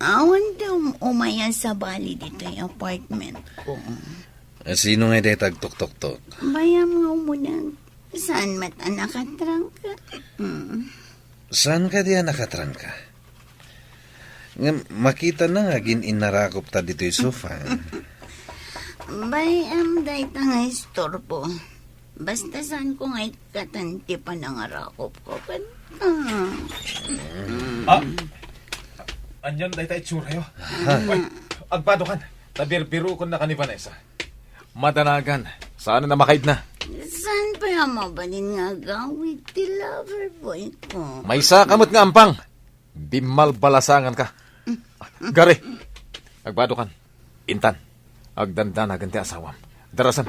Awan ti um-, umay a sabali ditoy apartment ko. Sino ngay dayta agtuktoktok? Bayam nga umuneg. Saan met a nakatrangka? Mm. Saan kadi a nakatrangka? Ngem makitana nga agin-innarakopta ditoy sofa. Bay-am dayta nga istorbo. Basta saanko nga ikkatan ti panangarakopko kenka. Ah, anian dayta itsuratayo? Ay, agbadokan. Ta birbirokennak ni Vanessa. Madanagan. Saan a makaidna? Saan pay a mabalin nga agawid ti lover boy ko? Maysaka met nga ampang. Bimmalbalasanganka. Gary, agbadokan. Intan, agdandanagan ti asawam. Darasan.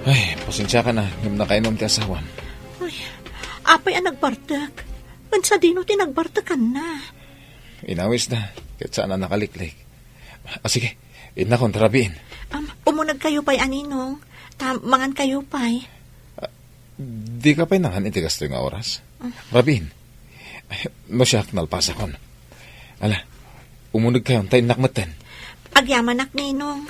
Ay, pasensiakan a, ngem nakainom ti asawam. Ay, apay a nagbartek? Ken sadino ti nagbartekanna? Inawisda, ket saan a nakaliklik. Ah, sige, innakon ta rabiin. Am, umunegkayo pay a Ninong, ta mangankayo pay. Ah, dika pay nangan iti kastoy nga oras? Ah. Rabiin, no siak, nalpasakon. Ala, umunegkayon ta innak metten. Agyamanak, Ninong.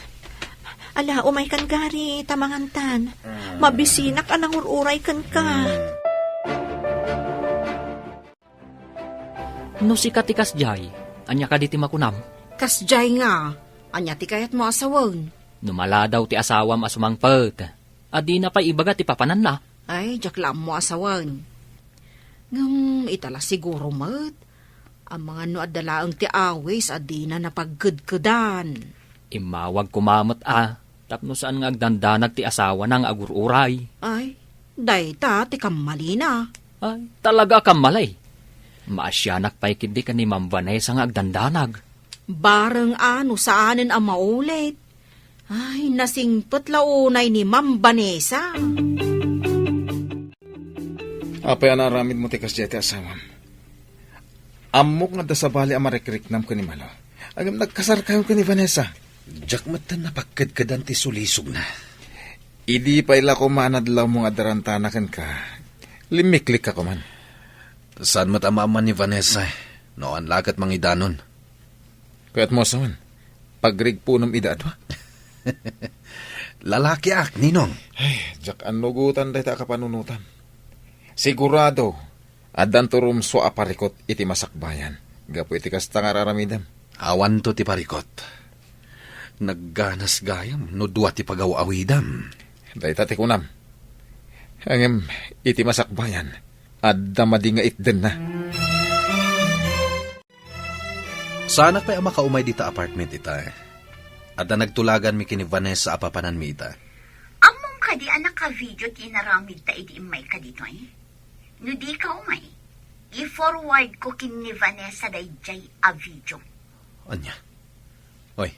Ala, umaykan, Gary, ta mangantan. Mabisinak a nangur-uray kenka. No sika ti kasdiay, ania kadi ti makunam? Kasdiay nga, ania ti kayatmo a sawen? No maladaw ti asawam a sumangpet, a dina pay ibaga ti papananna? Ay, diak la ammo a sawen. Ngem ita la siguro met, amangan no adda laeng ti awis a dina napagkedkedan. Immawag koma met a, tapno saan nga agdandanag ti asawana nga agur-uray. Ay, dayta ti kammalina. Ay, talaga a kammali. Maasianak pay ketdi ken ni Ma'am Vanessa nga agdandanag. Bareng a no saanen a maulit. Ay, nasingpet la unay ni Ma'am Vanessa. Apay a naaramidmo ti kasdiay ti asawam? Ammok nga adda sabali a marikriknam ken ni Malo. Ngem nagkasarkayo ken ni Vanessa. Diak metten napagkedkedan ti sulisogna. Idi pay la koma a nadlawmo nga addarantana kenka, limmiklikka koman. Saan met a maamman ni Vanessa, no awan la ket mangidanon. Kayatmo a sawen, pagrigpunem ida a dua? Lalakiak, Ninong. Ay, diak annugotan dayta a kapanunotam. Sigurado, addanto rumsua a parikot iti masakbayan gapu iti kasta nga ar-aramidem. Awanto ti parikot. Nagganas gayam no dua ti pagaw-awidam. Dayta ti kunam. Ngem iti masakbayan, adda madi nga itdenna. Saanak pay a makaumay dita apartment ita. Adda nagtulaganmi ken ni Vanessa a papananmi ita. Ammom kadi a naka-video ti inaramidta idi immayka ditoy? No dika umay, i-forward ko ken ni Vanessa daydiay a video. Ania? Oy,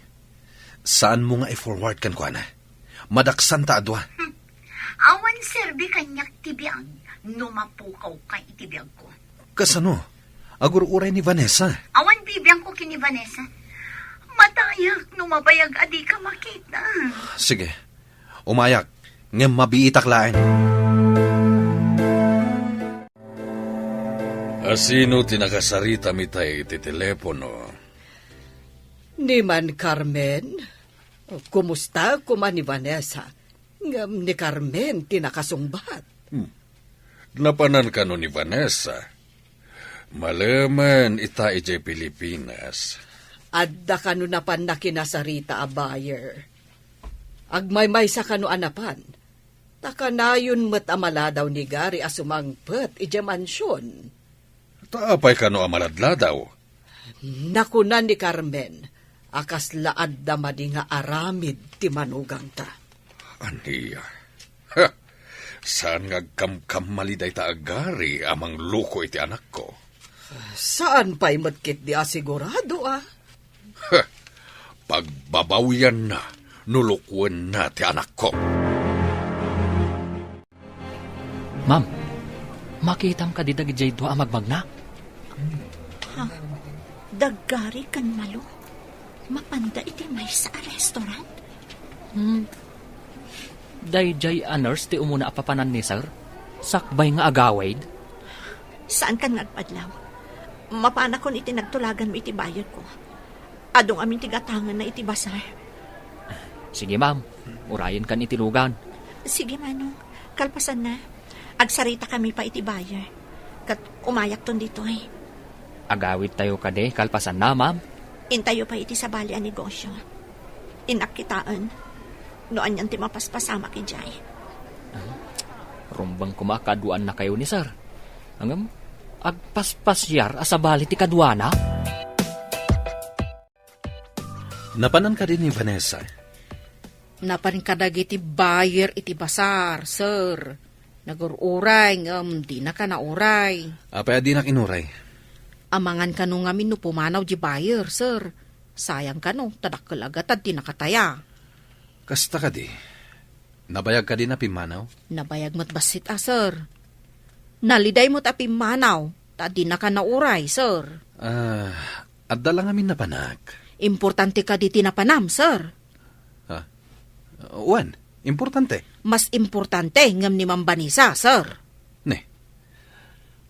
saanmo nga i-forward kenkuana? Madaksanta a dua. Hmm. Awan serbi kaniak ti biag no mapukawka iti biagko. Kasano? Agur-uray ni Vanessa. Awan bibiangko ken ni Vanessa. Matayak no mabayag a dika makita. Sige. Umayak, ngem mabiitak laeng. Asino ti nakasarita ita iti telepono? Ni Man Carmen? Kumusta koma ni Vanessa? Ngem ni Carmen ti nakasungbat. Hmm. Napanan kano ni Vanessa? Malemen ita idiay Pilipinas. Adda kano napan nakinasarita a buyer? Agmaymaysa kano a napan? Ta kanayon met a maladaw ni Gary a sumangpet idiay mansion. Ta apay kano a maladladaw? Nakuna ni Carmen a kasla adda madi nga aramid ti manugangta. Ania? Ha! Saan nga agkamkamali dayta a Gary a mangloko iti anakko? Saan pay met ketdi a sigurado, a? Ha! Pagbabawianna no lukuenna ti anakko. Ma'am, makitam kadi dagidiay dua a magmagna? Ha? Da Gary ken Malo? Mapanda iti maysa a restaurant? Hmm. Daydiay a nurse ti umuna a papanan ni Sir? Sakbay nga agawid? Saankan nga agpadlaw. Mapanakon iti nagtulaganmo iti buyerko. Adu ngamin ti gatangenna iti basar. Sige, ma'am. Urayenkan iti lugan. Sige, Manong. Kalpasanna, agsaritakami pay iti buyer. Ket umayakton ditoy. Agawidtayo kadi kalpasanna, ma'am? Intayo pay iti sabali a negosyo. Innak kitaen no anian ti mapaspasamak idiay. Rumbeng koma a kaduaannakayo ni Sir. Ngem, agpaspasiar a sabali ti kaduana? Napanan kadi ni Vanessa? Napan kadagiti buyer iti basar, sir. Nagur-uray, ngem dinaka nauray. Apay a dinak inuray? Amangan kano ngamin no pumanaw di buyer, sir. Sayang kano, ta dakkel a gatad ti nakataya. Kasta kadi? Nabayag kadi a pimmanaw? Nabayag met bassit a, sir. Naliday met a pimmanaw, ta dinaka nauray, sir. Ah, adda la ngamin napanak. Importante kadi ti napanam, sir? Ha? Wen, importante. Mas importante ngem ni Ma'am Vanessa, sir. Ne.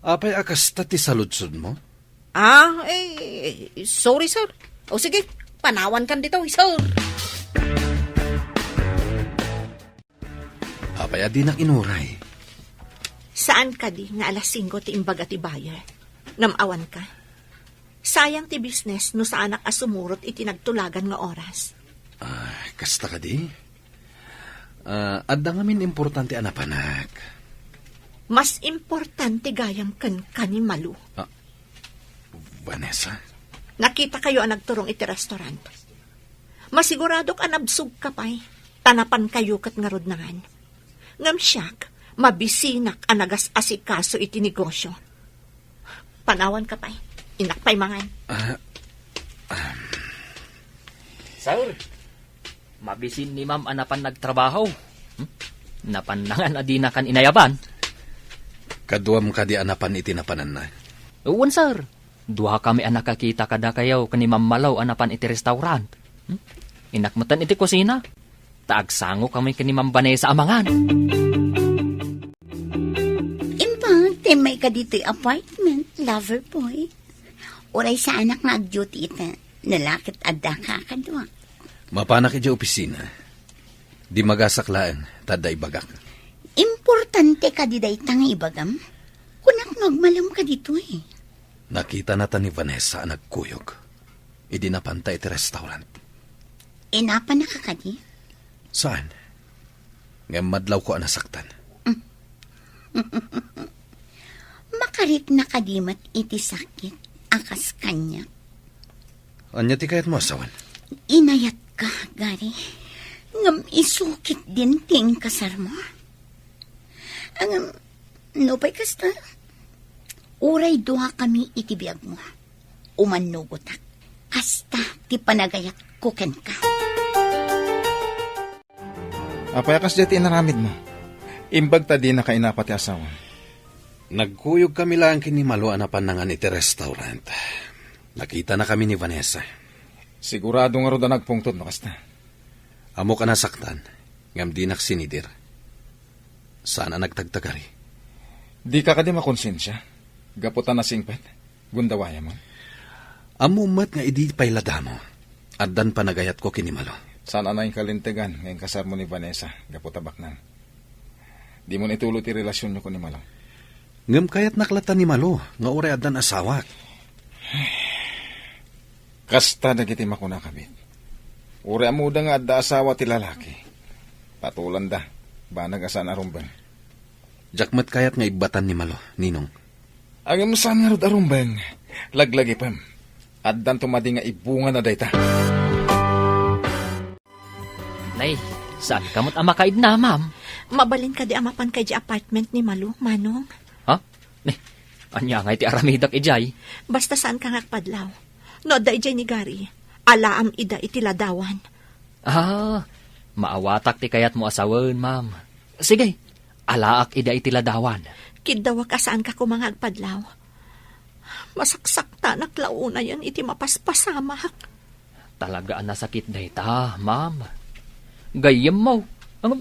Apay a kasta ti saludsodmo? Ah, eh, sorry, sir. O sige, panawankan ditoy, sir. Apay a dinak inuray? Saan kadi nga alas singko ti imbaga ti buyer? Ngem awanka. Sayang ti business no saanak a sumurot iti nagtulagan nga oras. Ah, kasta kadi? Ah, adda ngamin importante a napanak. Mas importante gayam kenka ni Malu. Ah, Vanessa? Nakitakayo a nagturong iti restaurant. Masiguradok a nabsogka pay, ta napankayo ket ngarud nangan. Ngem siak, mabisinak a nagas-asikaso iti negosyo. Panawanka pay. Innak pay mangan. Ah, um. Sir, mabisin ni Ma'am a napan nagtrabaho. Hmm? Napan nangan a dinakan inayaban. Kaduam kadi a napan iti napananna? Wen, sir. Duakami a nakakita kadakayo ken ni Ma'am Malo a napan iti restaurant. Hmm? Innak metten iti kusina. Ta agsangokami ken ni Ma'am Vanessa a mangan. Imbag, timmay ka ditoy apartment, lover boy. Uray saanak nga ag-duty ita, no la ket adda ka kadua. Mapanak idiay opisina. Dimagasak laeng, ta adda ibagak. Importante kadi dayta nga ibagam? Kunak no agmalem ka ditoy. Nakitana ta ni Vanessa a nagkuyog idi napanta iti restaurant. Inapannaka kadi? Saan? Ngem madlawko a nasaktan. Makarikna kadi met iti sakit a kas kaniak? Ania ti kayatmo a sawen? Inayatka, Gary. Ngem isu ketdin ti inkasarmo. Ngem, nupay kasta, uray duakami iti biagmo, umannugotak. Kasta ti panagayatko kenka. Apay a kasdiay ti inaramidmo? Imbag ta dinaka inapa ti asawam. Nagkuyogkami laeng ken ni Malo a napan nangan iti restaurant. Nakitanakami ni Vanessa. Sigurado ngarud a nagpungtod no kasta. Ammok a nasaktan, ngem dinak sinidir. Saan a nagtagtagari. Dika kadi makonsensia? Gapu ta nasingpet? Gundawayam, ah? Ammom met nga idi pay la damo, addan panagayatko ken ni Malo. Saan a nangikalintegan nga inkasarmo ni Vanessa gapu ta baknang. Dimo ituloy ti relasionyo ken ni Malo. Ngem kayatnak latta ni Malo nga uray addan asawak. Kasta dagiti makunakami. Uray ammoda nga adda asawa ti lalaki, patulanda, banag a saan a rumbeng. Diak met kayat nga ibbatan ni Malo, Ninong. Ngem saan ngarud a rumbeng, laglagipem. Addanto madi nga ibungana dayta. Nay, saanka met a makaidna, ma'am? Mabalin kadi a mapanka idiay apartment ni Malo, Manong? Ha? Nay, ania ngay ti aramidek idiay? Basta saanka nga agpadlaw. No adda idiay ni Gary, alaam ida iti ladawan. Ah, maawatak ti kayatmo a sawen, ma'am. Sige, alaak ida iti ladawan. Kiddawak a saanka koma nga agpadlaw. Masaksaktanak la unayen iti mapaspasamak. Talaga a nasakit dayta, ma'am. Gayyemmo, ngem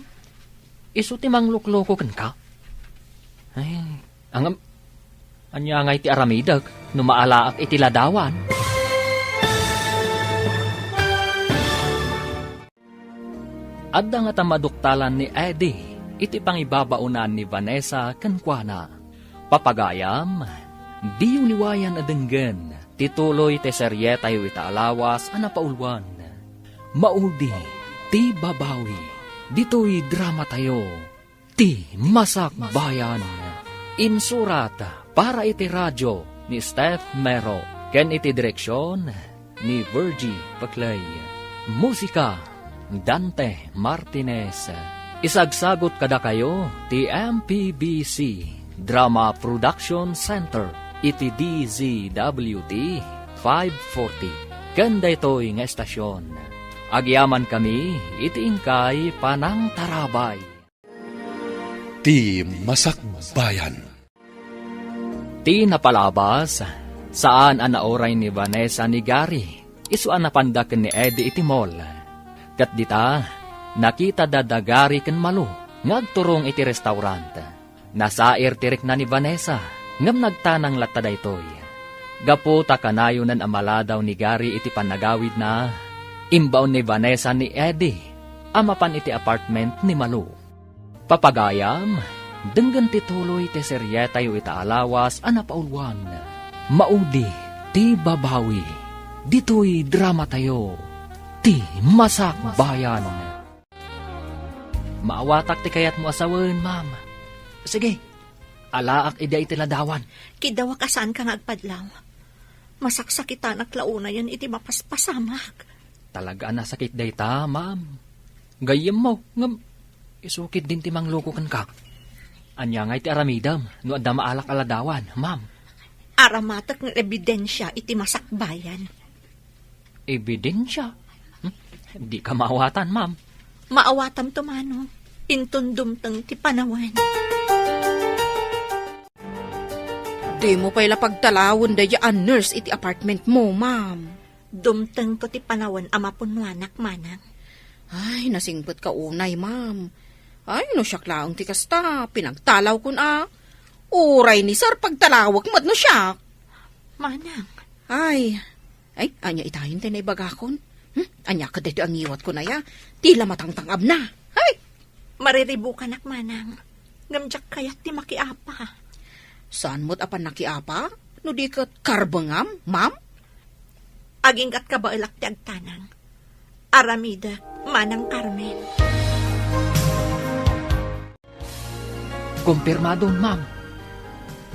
isu ti manglukloko kenka. Ay, ngem, ania ngay ti aramidek no maalaak iti ladawan? Adda ngata maduktalan ni Eddie iti pangibabaonan ni Vanessa kenkuana. Papagayam, diyo liwayan a denggen ti tuloy ti serietayo ita a lawas a napauluan. Maudi ti babawi ditoy dramatayo. Ti Masakbayan. Insurat para iti radio ni Steph Mero ken iti direksion ni Virgie Paclay. Musika, Dante Martinez. Isagsagot kadakayo ti M P B C Drama Production Center iti D Z W T five forty. Ken daytoy nga estasion, agyamankami iti inkay panangtarabay. Ti Masakbayan. Ti napalabas, saan a nauray ni Vanessa ni Gary isu a napanda ken ni Eddie iti mall. Ket dita, nakitada da Gary ken Malu nga agturong iti restaurant. Nasair ti rikna ni Vanessa, ngem nagtanang latta daytoy. Gapu ta kanayonan a maladaw ni Gary iti pannagawidna, imbaon ni Vanessa ni Eddie a mapan iti apartment ni Malu. Papagayam, denggen ti tuloy ti serietayo ita a lawas a napauluan. Maudi ti babawi ditoy dramatayo, Ti Masakbayan. Maawatak ti kayatmo a sawen, ma'am. Sige, alaak ida iti ladawan. Kiddawak a saanka nga agpadlaw. Masaksakitanak la unayen iti mapaspasamak. Talaga a nasakit dayta, ma'am. Gayyemmo, ngem isu ketdin ti mangluko kenka. Ania ngay ti aramidem no adda maalak a ladawan, ma'am? Aramatek nga ebidensia iti masakbayan. Ebidensia? Hmm? Dika maawatan, ma'am. Maawatam to, Manong. Inton dumteng ti panawen. Dimo pay la pagtalawen daydiay a nurse iti apartment mo, ma'am. Dumtengto ti panawen a mapunnoanak, manang. Ay, nasingpetka unay, ma'am. Ay, no siak laeng ti kasta, pinagtalawkon a. Uray ni sir, pagtalawek met no siak. Manang. Ay, ay, ania itayen ti naibagakon? Hmm? Ania kadaytoy a ngiwatkon aya? Ti la matangtang-abna. Ay! Mariribukanak, manang. Ngem diak kayat ti makiapa. Saan met a pannakiapa? No di ket karbengam, ma'am? Agingga't kabaelak ti agtanang. Aramidek, Manang Carmen. Kumpirmado, ma'am.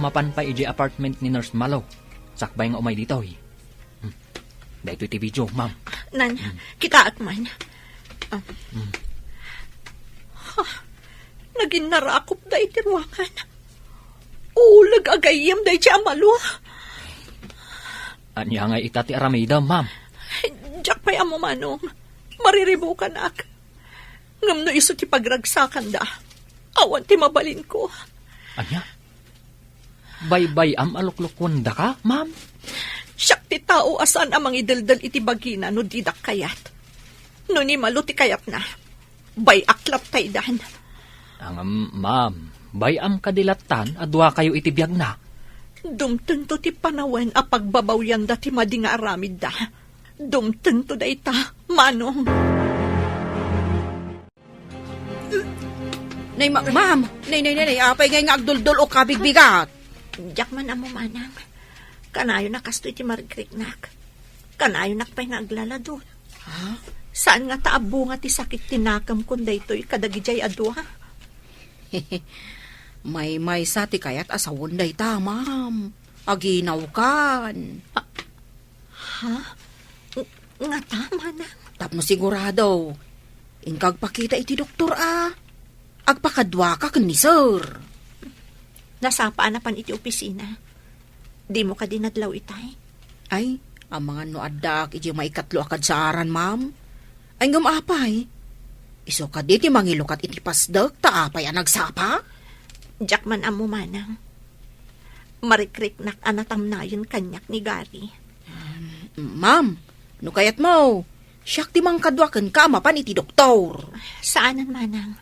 Mapan pay idiay apartment ni Nurse Malo, sakbay nga umay ditoy. Hmm. Daytoy ti video, ma'am. Nan, Hmm. kitaak man. Ah. Hmm. Ha, naginnarakopda iti ruangan. Uleg a gayyem daydiay a Malo. Ania ngay ita ti aramidem, ma'am? Diak pay ammo, manong. Mariribukanak. Ngem no isu ti pagragsakanda, awan ti mabalinko. Ania? Baybay-am a luklukuendaka, ma'am? Siak ti tao a saan a mangideldel iti bagina no didak kayat. No ni Malo ti kayatna, bay-ak latta idan. Ngem, ma'am, bay-am kadi lattan a duakayo iti biagna? Dumtengto ti panawen a pagbabawyanda ti madi nga aramidda. Dumtengto dayta, manong. Nay, ma-, ma'am! Nay, nay, nay, nay, apay ngay nga agduldul o kabigbigat? Diak man ammo, manang. Kanayon a kastoy ti marikriknak. Kanayonak pay nga aglaladul. Ha? Saan nga ta abunga ti sakit ti nakemkon daytoy kadagidiay a dua? Maymaysa ti kayat a sawen dayta, ma'am. Aginawkan. Ha? Ng-, ngata, manang? Tapno sigurado, inka agpakita iti doktor a agpakaduaka ken ni sir. Nasapa a napan iti opisina. Dimo kadi nadlaw itay? Ay, amangan no addaak iti maikatlo a kadsaaran, ma'am. Ay, ngem apay? Isu kadi ti mangilukat iti pasdek ta apay a nagsapa? Diak man ammo, manang. Marikriknak a natamnayen kaniak ni Gary. Um, ma'am, no kayatmo, siak ti mangkadua kenka a mapan iti doktor. Saanen, manang.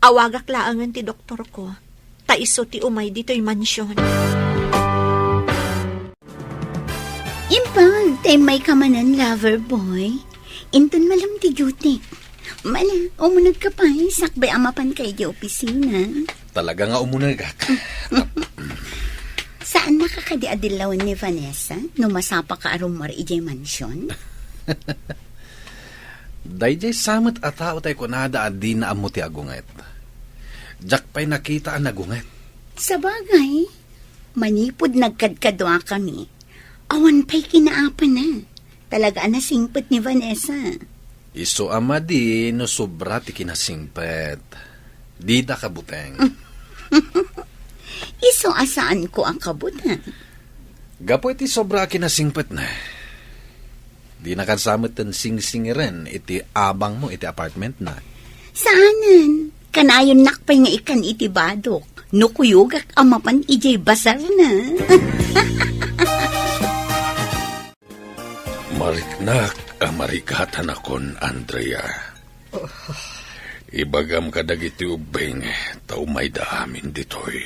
Awagak laengen ti doktorko, ta isu ti umay ditoy mansion. Impa, ta immayka manen, lover boy. Inton malem ti duty. Mala, umunegka pay, sakbay a mapanka idiay opisina. Talaga nga umunegak. Saannaka kadi a dillawen ni Vanessa no masapaka a rummuar idiay mansion? Daydiay sa met a tao tay kunada a dina ammo ti agunget. Diak pay nakita a nagunget. Sabagay, manipud nagkadkaduakami, awan pay kinaapana. Talaga a nasingpet ni Vanessa. Isu a madi no sobra ti kinasingpet. Dida kabuteng. Isu a saanko a kabuteng. Gapu iti sobra a kinasingpetna, dinakan sa metten singsingiren iti abangmo iti apartmentna. Saanen, kanayonnak pay nga ikkan iti badok no kuyogak a mapan idiay basarna. Mariknak a marigatanakon, Andrea. Ibagam kadagiti ubbing ta umayda amin ditoy.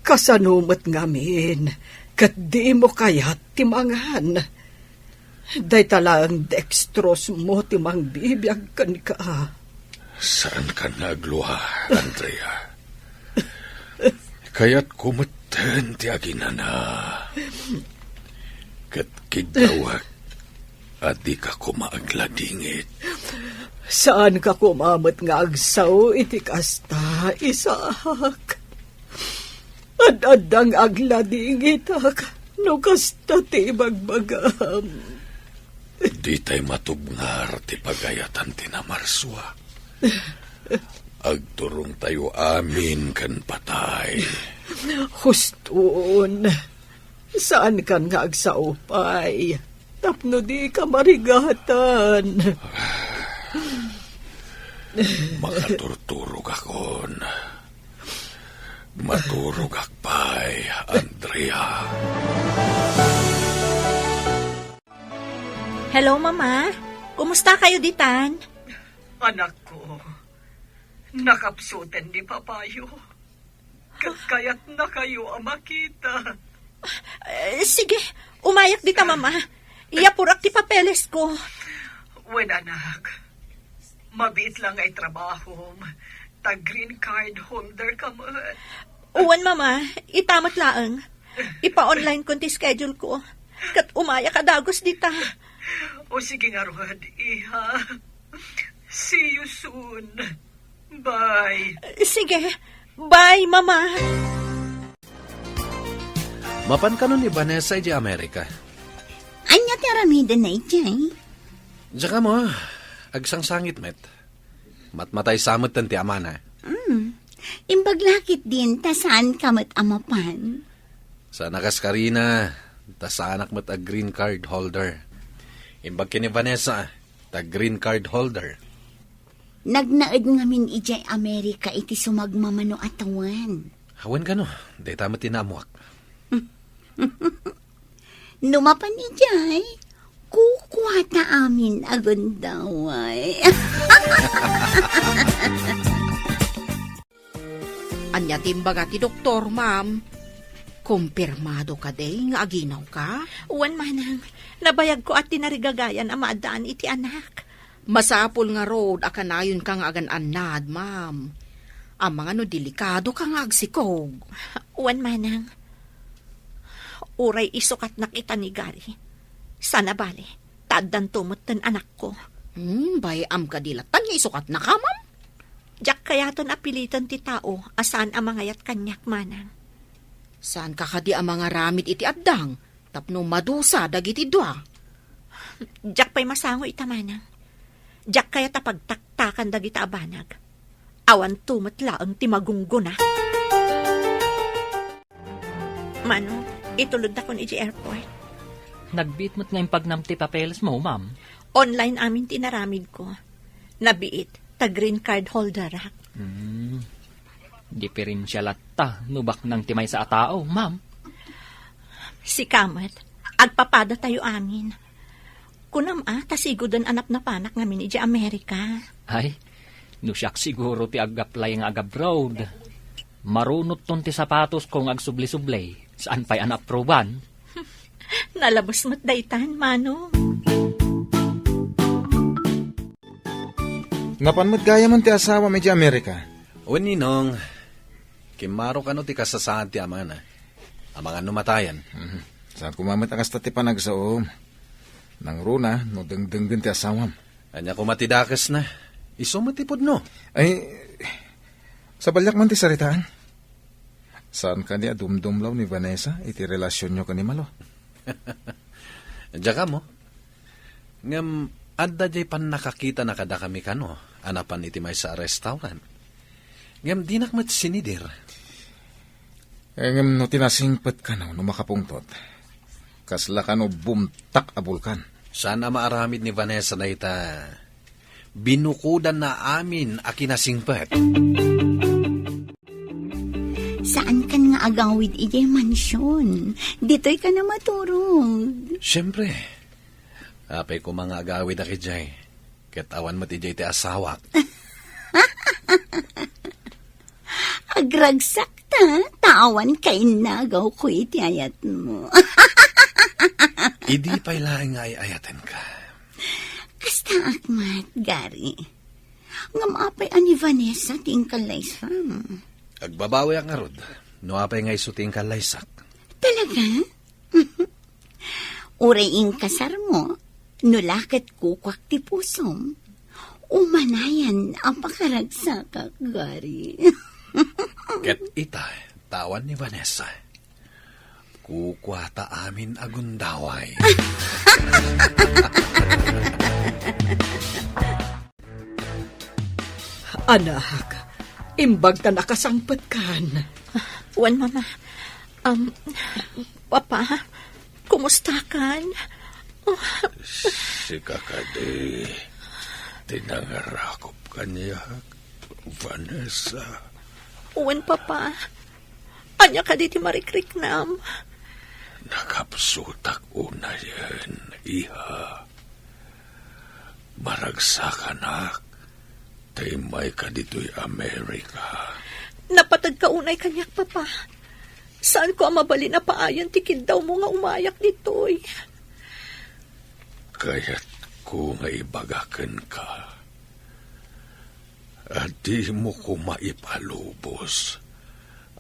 Kasano met ngamin ket dimo kayat ti mangan? Dayta laeng dextrose mo ti mangbibiag kenka. Saankan nga aglua, Andrea. Kayatko metten ti aginana. Ket kiddawak a dika koma agladingit. Saanka koma met nga agsao iti kasta, Isaac. Ad-adda nga agladingitak no kasta ti ibagbagam. Ditay matubngar ti pagayatan ti namarsua. Agturongtayo amin ken patay. Huston, saankan nga agsao pay tapno dika marigatan. Makaturturogakon. Maturogak pay, Andrea. Hello, Mama. Kumusta kayo ditan? Anakko, nakapsuten ni Papayo. Ket kayatna kayo a makita. Eh, sige, umayak dita, Mama. Iyapurak ti papeles ko. Wen, anak. Mabiit lang nga itrabahom. Ta green card holder ka met. Wen, Mama. Ita met laeng. Ipa-online kon ti schedule ko. Ket umayak a dagus dita. O sige ngarud, iha. See you soon. Bye. Sige. Bye, Mama. Mapan kano ni Vanessa idiay Amerika? Ania ti aramidenna idiay? Diak ammo, agsangsangit met. Matmatay sa metten ti amana. Hmm. Imbag la ketdin ta saan ka met a mapan. Saan a kas karina, ta saanak met a green card holder. Imbag ken ni Vanessa, ta green card holder. Nagnaed ngamin idiay Amerika iti sumagmamano a tawen. Awan kano, dayta met ti naammuak. No mapan idiay, kukuata amin a gundaway. Ania ti imbaga ti doktor, ma'am? Kumpirmado kadi nga aginawka? Wen, manang. Nabayagko a tinarigagayan a maaddaan iti anak. Masapul ngarud a kanayonka nga agan-annad, ma'am. Amangan no delikadoka nga agsikog. Wen, manang. Uray isukatnak ita ni Gary. Saan a bale, ta addanto metten anakko. Hmm, bay-am kadi latta nga isukatnaka, ma'am? Diak kayaten a piliten ti tao a saan a mangayat kaniak, manang. Saanka kadi a mangaramid iti addang tapno madusa dagiti dua? Diak pay masango ita, manang. Diak kayat a pagtaktakan dagita a banag. Awanto met laeng ti magunggona. Mano, itulodakon idiay airport. Nagbiit met nga impagnam ti papelesmo, ma'am. Online amin ti inaramidko. Nabiit, ta green card holderak. Hmm. Diferensia latta no baknang ti maysa a tao, ma'am. Sika met, agpapadatayo amin. Kunam a, ta sigoden a napnapanak ngamin idiay Amerika. Ay, no siak siguro ti ag-apply nga ag-abroad. Marunotton ti sapatosko nga agsubli-subli, saan pay a naapruban. Nalabes met daytan, Manong. Napan met gayamen ti asawam idiay Amerika? Wen, Ninong, kimmaro kano ti kasasaad ti amana. Amangan no matayen. Mhm. Saan koma met a kasta ti panagsaom. Nangruna no dengdenggen ti asawam. Ania koma ti dakesna? Isu met ti pudno. Ay, sabaliak man ti saritaan. Saan kadi a dumdumlaw ni Vanessa iti relasionyo ken ni Malo? Diak ammo. Ngem adda diay pannakakitana kadakami kano a napan iti maysa a restaurant. Ngem dinak met sinidir. Ngem no ti nasingpet kano no makapungtot, kasla kano bumtak a bulkan. Saan a maaramid ni Vanessa dayta? Binukodanna amin a kinasingpet. Saankan nga agawid idiay mansion. Ditoy ka na maturog. Siyempre. Apay koma nga agawidak idiay. Ket awan met idiay ti asawak. Agragsak ta, ta awan kainnagawko iti ayatmo. Idi pay laeng nga ay-ayatenka. Kastaak met, Gary. Ngem apay a ni Vanessa ti inkallaysam? Agbabawiak ngarud, no apay nga isu ti inkallaysak. Talaga? Uray inkasarmo, no la ket kukuak ti pusom, umanayan a pakaragsakak, Gary. Ket ita, ta awan ni Vanessa. Kukuata amin a gundaway. Anak, imbag ta nakasangpetkan. Wen, Mama. Um, Papa, kumustakan? Sika kadi ti nangarakop kaniak, Vanessa. Wen, Papa. Ania kadi ti marikriknam? Nakapsutak unayen, iha. Maragsakanak, ta immayka ditoy Amerika. Napateg ka unay kaniak, Papa. Saanko a mabalin a paayen ti kiddawmo nga umayak ditoy. Kayatko nga ibaga kenka a dimo koma ipalubos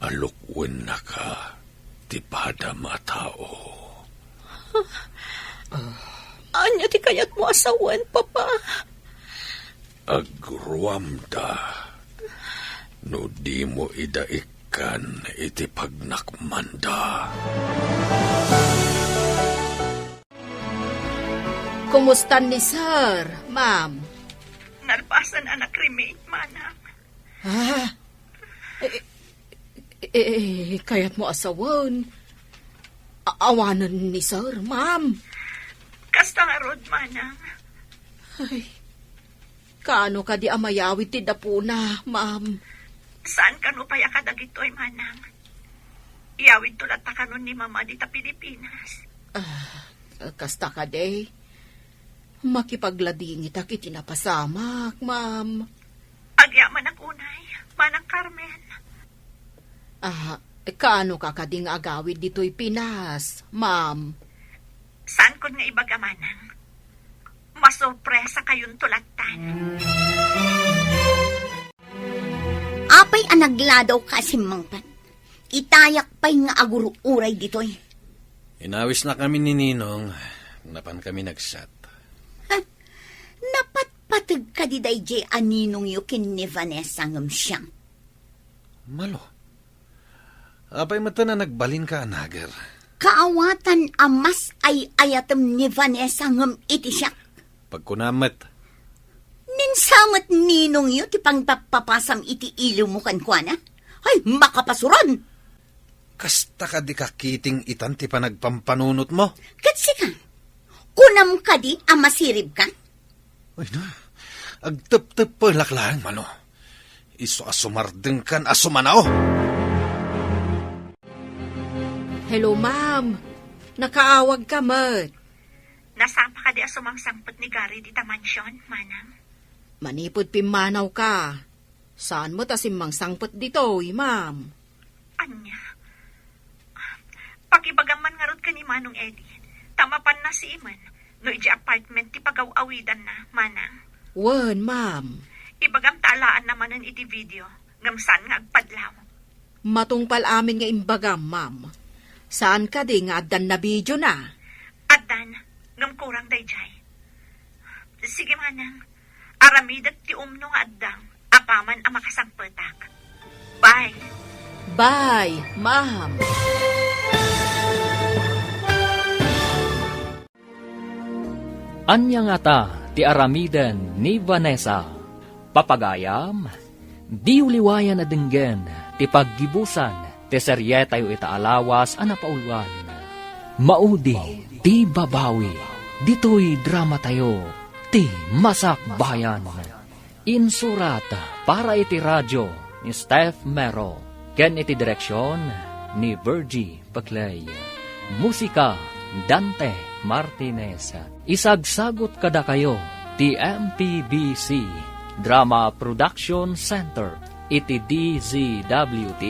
a lukuennaka ti padam a tao. Ania ti kayatmo a sawen, Papa? Agruamda no dimo ida ikkan iti pagnakmanda. Kumusta ni Sir, Ma'am? Nalpasen a nakremate, Manang. Ah? Eh, eh, eh, kayatmo a sawen? A-, awanen ni Sir, Ma'am. Kasta ngarud, Manang. Ay, kaano kadi a mayawid ti dapuna, Ma'am? Saan kano pay a kadagitoy, Manang? Iyawidto latta kanon ni Mama dita Pilipinas. Ah, kasta kadi? Makipagladingitak iti napasamak, Ma'am. Agyamanak unay, Manang Carmen. Ah, kaano ka kadi nga agawid ditoy Pinas, Ma'am? Saankon nga ibaga, Manang. Masurpresakayonto lattan. Apay a nagladaw ka a simmangpet? Itayak pay nga agur-uray ditoy. Inawisnakami ni Ninong, napan kami nagset. Ha? Napatpateg kadi daydiay a ninongyo ken ni Vanessa ngem siak? Malo. Apay met a nagbalinka a nager? Kaawatan a mas ay-ayatem ni Vanessa ngem iti siak. Pagkunam met. Ni sa met ninongyo ti pangpappapasam iti iliwmo kenkuana? Ay, makapasuron! Kasta kadi kakiting itan ti panagpampanunotmo? Ket sika, kunam kadi a masiribka? Ay na, agtepteppelak laeng, Malo. Isu a sumardengkan a sumanao. Hello, ma'am. Nakaawag ka met. Nasapa kadi a sumangsangpet ni Gary dita mansion, Manang? Manipud pimmanaw ka. Saan met a simmangsangpet ditoy, ma'am? Ania? Pakibagam man ngarud ken ni Manong Eddie, ta mapanna simen no idiay apartment ti pagaw-awidanna, Manang. Wen, ma'am. Ibagam ta alaanna manen iti video, ngem saan nga agpadlaw. Matungpal amin nga imbagam, ma'am. Saan kadi nga addan nabidiona? Addan, ngem kurang daydiay. Sige, Manang. Aramidek ti umno nga addang apaman a makasangpetak. Bye. Bye, ma'am. Ania ngata ti aramiden ni Vanessa? Papagayam, diyo liwayan a denggen ti paggibusan ti serietayo ita a lawas a napauluan. Maudi ti babawi ditoy dramatayo, Ti Masakbayan. Insurat para iti radio ni Steph Mero ken iti direksion ni Virgie Paclay. Musika, Dante Martinez. Isagsagut kadakayo ti M P B C Drama Production Center iti D Z W T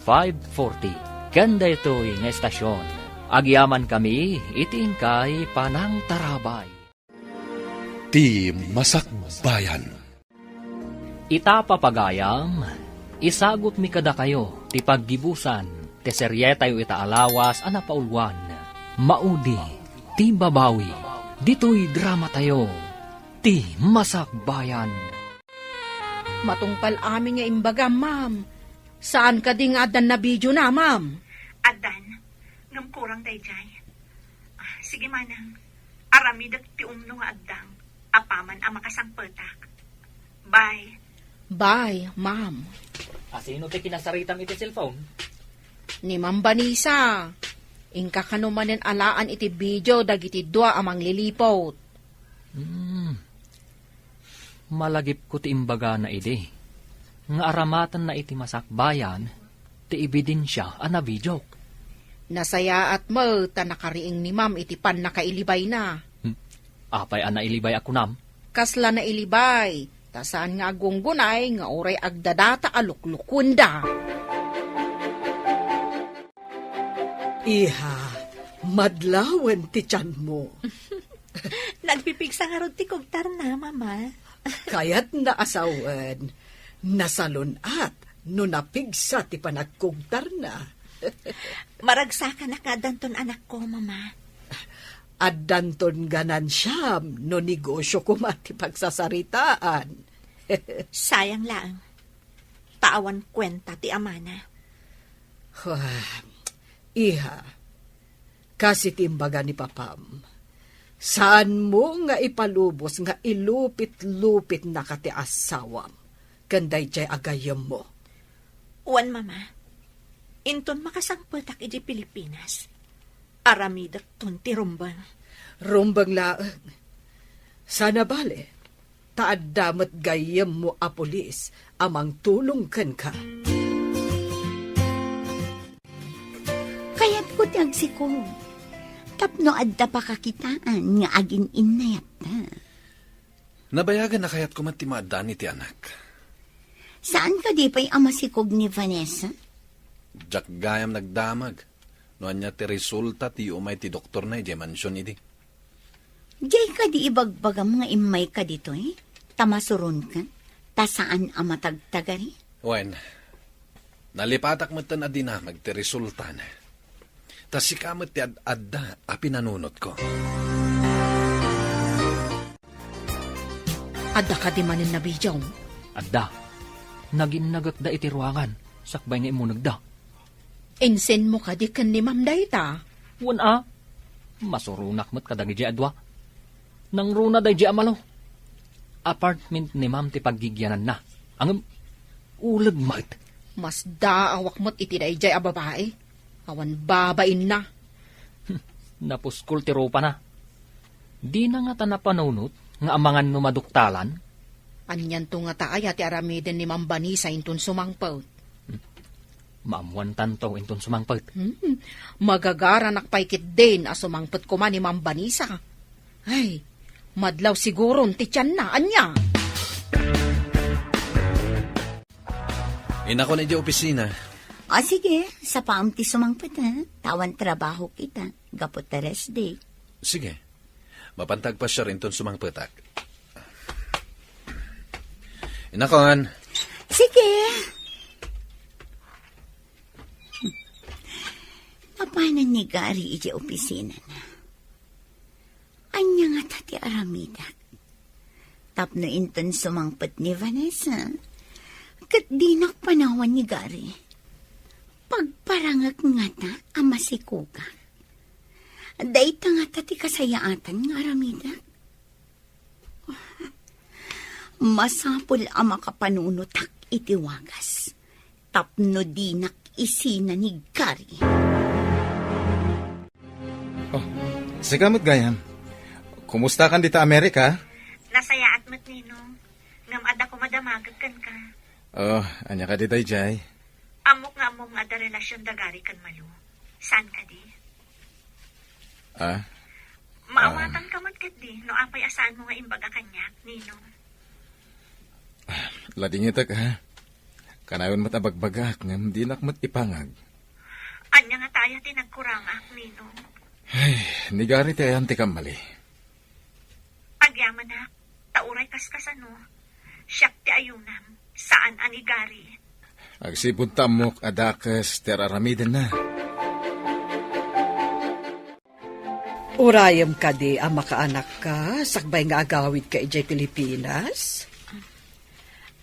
five forty. Ken daytoy nga estasion, agyamankami iti inkay panangtarabay. Ti Masakbayan. Ita, papagayam, isagutmi kadakayo ti paggibusan ti serietayo ita a lawas a napauluan. Maudi ti babawi ditoy dramatayo, Ti Masakbayan. Matungpal amin nga imbagam, ma'am. Saan kadi nga addan nabidiona, ma'am? Addan, ngem kurang daydiay. Ah, sige, Manang. Aramidek ti umno nga addang apaman a makasangpetak. Bye. Bye, ma'am. Asino ti kinasaritam iti cellphone? Ni Ma'am Vanessa. Inka kano manen alaan iti video dagiti dua a mangliliput. Hmm. Malagipko ti imbagana idi, nga aramatenna iti Masakbayan ti ebidensia a nabidiok. Nasayaat met ta nakariing ni Ma'am iti pannakailibayna. Hmm. Apay a nailibay a kunam? Kasla nailibay, ta saan nga aggunggunay nga uray agdadata a luklukuenda. Iha, madlawen ti tianmo. Nagpipigsa ngarud ti kugtarna, Mama. Kayatna a sawen, nasalun-at no napigsa ti panagkugtarna. Maragsakanak nga addanton anakko, Mama. Addanton ganansiam no negosio koma ti pagsasaritaan. Sayang laeng. Ta awan kuenta ti amana. Ah, iha, kas iti imbaga ni papam, saanmo nga ipalubos nga ilupit-lupitnaka ti asawam ken daydiay a gayyemmo. Wen, Mama, inton makasangpetak idiay Pilipinas, aramidekton ti rumbeng. Rumbeng laeng. Saan a bale, ta adda met gayyemmo a pulis a mangtulong kenka. Kayatko ti agsikog tapno adda pakakitaan nga agin-innayatta. Nabayagen a kayatko met ti maaddaan iti anak. Saan kadi pay a masikog ni Vanessa? Diak gayam nagdamag no ania ti resulta ti umay ti doktorna idiay mansion idi. Diay kadi ibagbagam nga immayka ditoy, ta masuronka, ta saan a matagtagari? Wen, nalipatak metten a dinamag ti resultana. Ta sika met ti ad-adda a pinanunotko. Adda kadi manen nabidiom? Adda. Naginnagekda iti ruangan, sakbay nga immunegda. Insenmo kadi ken ni Ma'am dayta? Wen a. Masuronak met kadagiti a dua. Nangruna daydi a malo. Apartment ni Ma'am ti paggigiananna. Ngem, uleg met. Masdaawak met iti daydiay a babai. Awan babainna. Napuskol ti rupana. Dina ngata napanunot nga amangan no maduktalan? Anianto ngata aya ti aramiden ni Ma'am Vanessa inton sumangpet? Maammuantanto inton sumangpet. Hmm, magagaranak pay ketdin a sumangpet koma ni Ma'am Vanessa. Ay, madlaw siguron ti tianna, ania? Inakon idiay opisina. O, sige, sapaam ti sumangpet, ha? Ta awan trabaho kita, gapu ta rest day. Sige. Mapanta agpasiar inton sumangpetak. Inakon. Sige. Mapanan ni Gary idiay opisinana? Ania ngata ti aramidek? Tapno inton sumangpet ni Vanessa, ket dinak panawan ni Gary. Pagparangek ngata a masikogak. Dayta ngata ti kasayaatan nga aramidek. Masapul a makapanunotak iti wagas, tapno dinak isina ni Gary. Oh, sika met gayam. Kumustakan dita Amerika? Nasayaat met, Ninong. Ngem adda koma damagek kenka. Oh, ania kadi daydiay? Ammok nga ammom nga adda relasion da Gary ken Malu. Saan kadi? Ah? Maawatanka met ketdi no apay a saanmo nga imbaga kaniak, Ninong. Ladingitek, ha? Kanayon met a bagbagaak ngem dinak met ipangag. Ania ngata aya ti nagkurangak, Ninong? Ay, ni Gary ti ayan ti kammali. Agyamanak, ta uray kaskasano, siak ti ayunam, saan a ni Gary. Agsipud ta ammok a dakes ti ar-aramidenna. Urayem kadi a makaanakka sakbay nga agawidka idiay Pilipinas?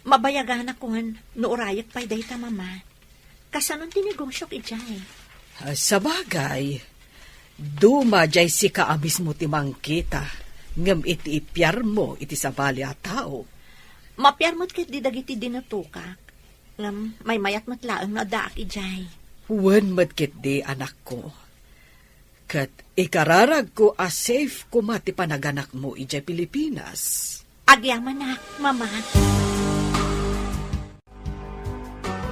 Mabayaganakon no urayek pay dayta, Mama. Kasanon ti negosiok idiay? Ah, sabagay, duma diay sika a mismo ti mangkita, ngem iti ipiarmo iti sabali a tao. Mapiar met ketdi dagiti dinatokak, ngem maymayat met laeng no addaak idiay. Wen met ketdi, anakko. Ket ikararagko a safe koma ti panaganakmo idiay Pilipinas. Agyamanak, Mama.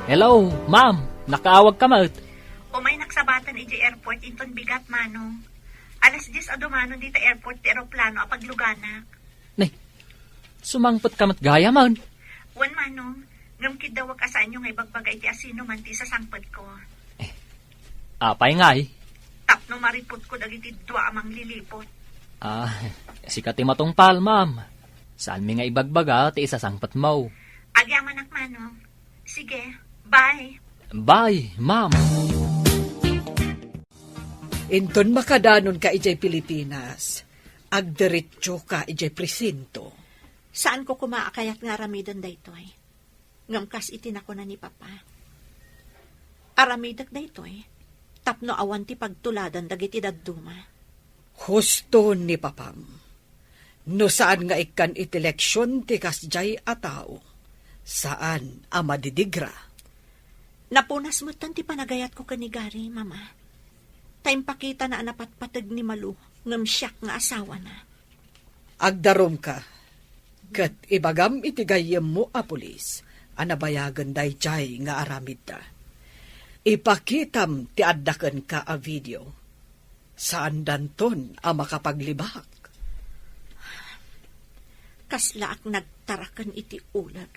Hello, ma'am. Nakaawagka met. Umaynak sabaten idiay airport inton bigat, Manong. Alas dies a dumanon dita airport ti eroplano a pagluganak. Nay, sumangpetka met gayamen. Wen, Manong, ngem kiddawek a saanyo nga ibagbaga iti asinoman ti isasangpetko. Eh, apay ngay? Tapno mariputko dagiti dua a mangliliput. Ah, sika ti matungpal, ma'am. Saanmi nga ibagbaga ti isasangpetmo. Agyamanak, Manong. Sige, bye. Bye, ma'am. Inton makadanonka idiay Pilipinas, agdiretsoka idiay presinto. Saanko koma a kayat nga aramiden daytoy. Ngem kas iti nakuna ni Papa, aramidek daytoy tapno awan ti pagtuladan dagiti dadduma. Husto ni Papam. No saan nga ikkan iti leksion ti kasdiay a tao, saan a madidigra. Napunas metten ti panagayatko ken ni Gary, Mama. Ta impakitana a napatpateg ni Malu ngem siak nga asawana. Agdarumka, ket ibagam iti gayyemmo a pulis a nabayagen daydiay nga aramidda. Ipakitam ti adda kenka a video. Saandanton a makapaglibak. Kaslaak nagtaraken iti uleg.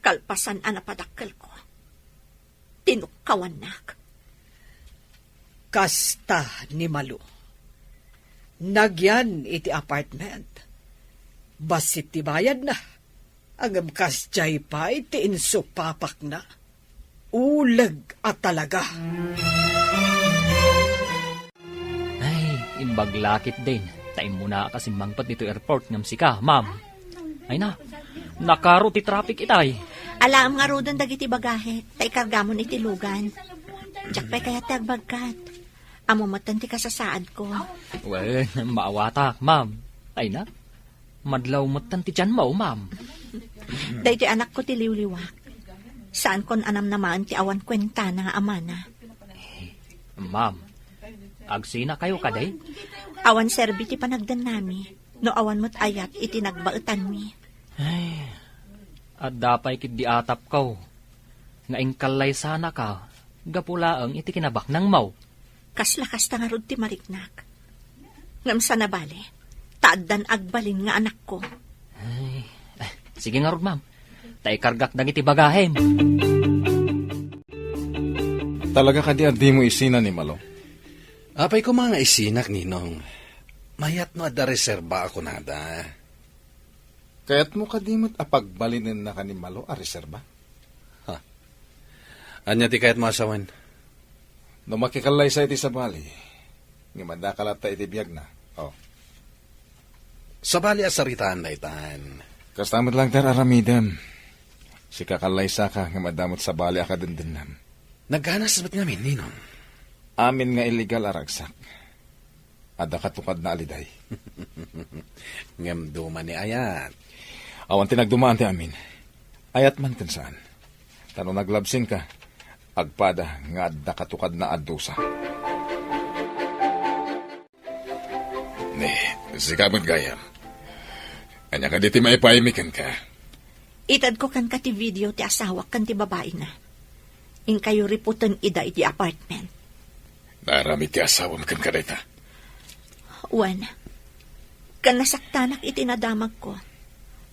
Kalpasan a napadakkelko, tinukkawannak. Kasta ni Malu. Nagyan iti apartment. Bassit ti bayadna. Ngem kasdiay pay ti insupapakna. Uleg a talaga. Ay, imbag la ketdin. Ta immuna a simmangpet ditoy airport ngem sika, ma'am. Ay na, nakaro ti traffic itay. Alaem ngaruden dagiti bagahek, ta ikargamon iti lugan. Diak pay kayat ti agbagkat. Ammo metten ti kasasaadko. Wen, maawatak, ma'am. Ay na, madlaw metten ti tianmo, ma'am. Daytoy anakko ti liwliwak. Saankon a namnamaen ti awan kuentana nga amana. Ma'am, agsinakayo kadi? Awan serbi ti panagdennami, no awan met ayat iti nagbaetanmi. Ay, adda pay ketdi atapko nga inkallaysanaka gapu laeng iti kinabaknangmo. Kasla kasta ngarud ti mariknak. Ngem saan a bale, ta addan agbalin nga anakko. Ay, eh, sige ngarud, ma'am. Ta ikargak dagiti bagahem. Talaga kadi a dimo isina ni Malo? Apay koma nga isinak, Ninong. Mayat no adda reserba a kunada. Kayatmo kadi met a pagbalinennaka ni Malo a reserba? Ha. Ania ti kayatmo a sawen? No makikallaysa iti sabali, ngem addaka latta iti biagna. Oh. Sabali a saritaan daytan. Kasta met laeng ti ar-aramidem. Sika kallaysaka, ngem adda met sabali a kadendennam. Nagganas met ngamin, Ninong. Amin nga illegal a ragsak. Adda katukadna a liday. Ngem duma ni ayat. Awan ti nagdumaan ti amin. Ayat man ken saan. Ta no naglabsingka, agpada nga adda katukadna a dusa. Ni, sika met gayam. Ania kadi ti maipaaymi kenka? Itedko kenka ti video ti asawak ken ti babaina. Inkayo riputen ida iti apartment. Naaramid ti asawam kenka dayta? Wen, ken nasaktanak iti nadamagko,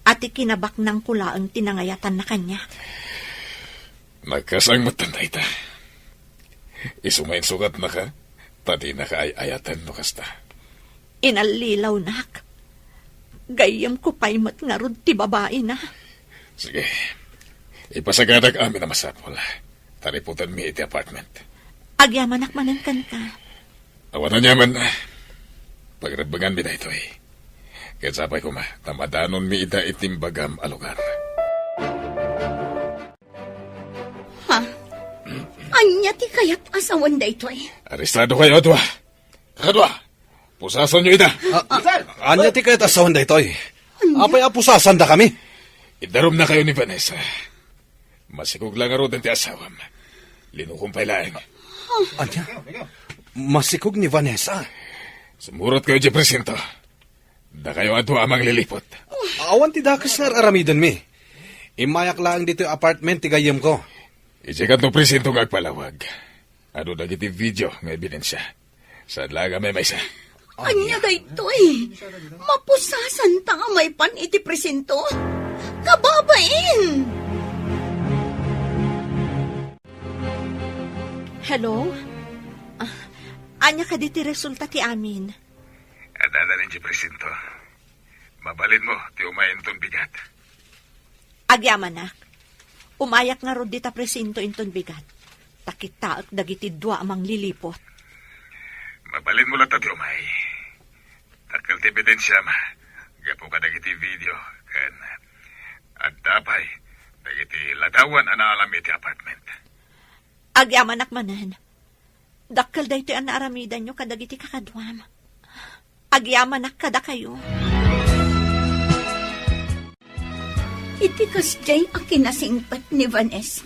a ti kinabaknangko laeng ti nangayatanna kaniak. Nagkasang met dayta. Isu nga insukatnaka, ta dinaka ay-ayaten no kasta. Inallilawnak. Gayyemko pay met ngarud ti babaina. Sige. Ipasagadak amin a masapul. Ta riputenmi iti apartment. Agyamanak manen kenka. Awan aniaman. Pagrebbenganmi daytoy. Ket sapay koma, ta madanonmi ida iti imbagam a lugar. Ha? Ania ti kayat a sawen daytoy? Arestado kayo a dua. Kakadua, pusasanyo ida. Ah, ania ti kayat a sawen daytoy? Ania? Apay a pusasandakami? Idarumnakayo ni Vanessa. Masikog la ngaruden ti asawam. Linukom pay laeng. Ania? Masikog ni Vanessa? Sumurotkayo idiay presinto. Dakayo a dua a mangliliput. Awan ti dakes nga ar-aramidenmi. Immayak laeng ditoy apartment ti gayyemko. Idiay kanto presinto nga agpalawag. Adu dagiti video nga ebidensia. Saan laeng a maymaysa? Ania daytoy? Mapusasanta a maipan iti presinto? Kababain! Hello? Ah, ania kadi ti resulta ti amin? Adda idiay presinto. Mabalinmo ti umay inton bigat. Agyamanak. Umayak ngarud dita presinto inton bigat. Ta kitaek dagiti dua a mangliliput. Mabalinmo latta ti umay. Dakkel ti ebidensiam gapu kadagiti video ken adda pay dagiti ladawan a naalam iti apartment. Agyamanak manen. Dakkel daytoy a naaramidanyo kadagiti kakaduam. Agyamanak kadakayo. Iti kasdiay a kinasingpet ni Vanessa,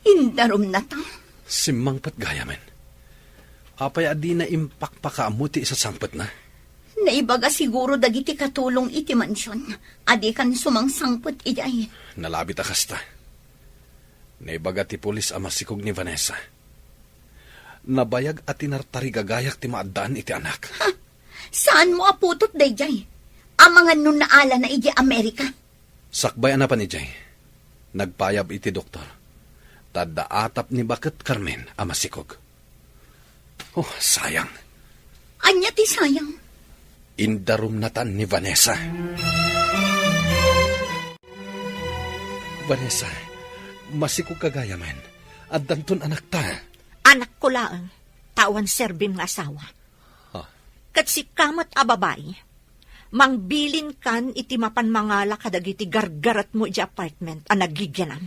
indarumnata. Simmangpet gayamen. Apay a dina impakpakaammo ti isasangpetna? Naibaga siguro dagiti katulong iti mansion a dikan sumangsangpet idiay. Nalabit a kasta. Naibaga ti pulis a masikog ni Vanessa. Nabayag a tinartarigagayak ti maaddaan iti anak. Ha? Saanmo a putot daydiay? Amangan no naalana idiay Amerika? Sakbay a napan idiay, nagpayab iti doktor. Ta adda atap ni baket Carmen a masikog. Oh, sayang. Ania ti sayang? Indarumnatan ni Vanessa. Vanessa, masikog ka gayamen. Addanton anakta. Anakko laeng, ta awan serbim nga asawa. Ha? Ket sika met a babai, mangbilinkan iti mapan mangala kadagiti gargaretmo idiay apartment a nagigianam.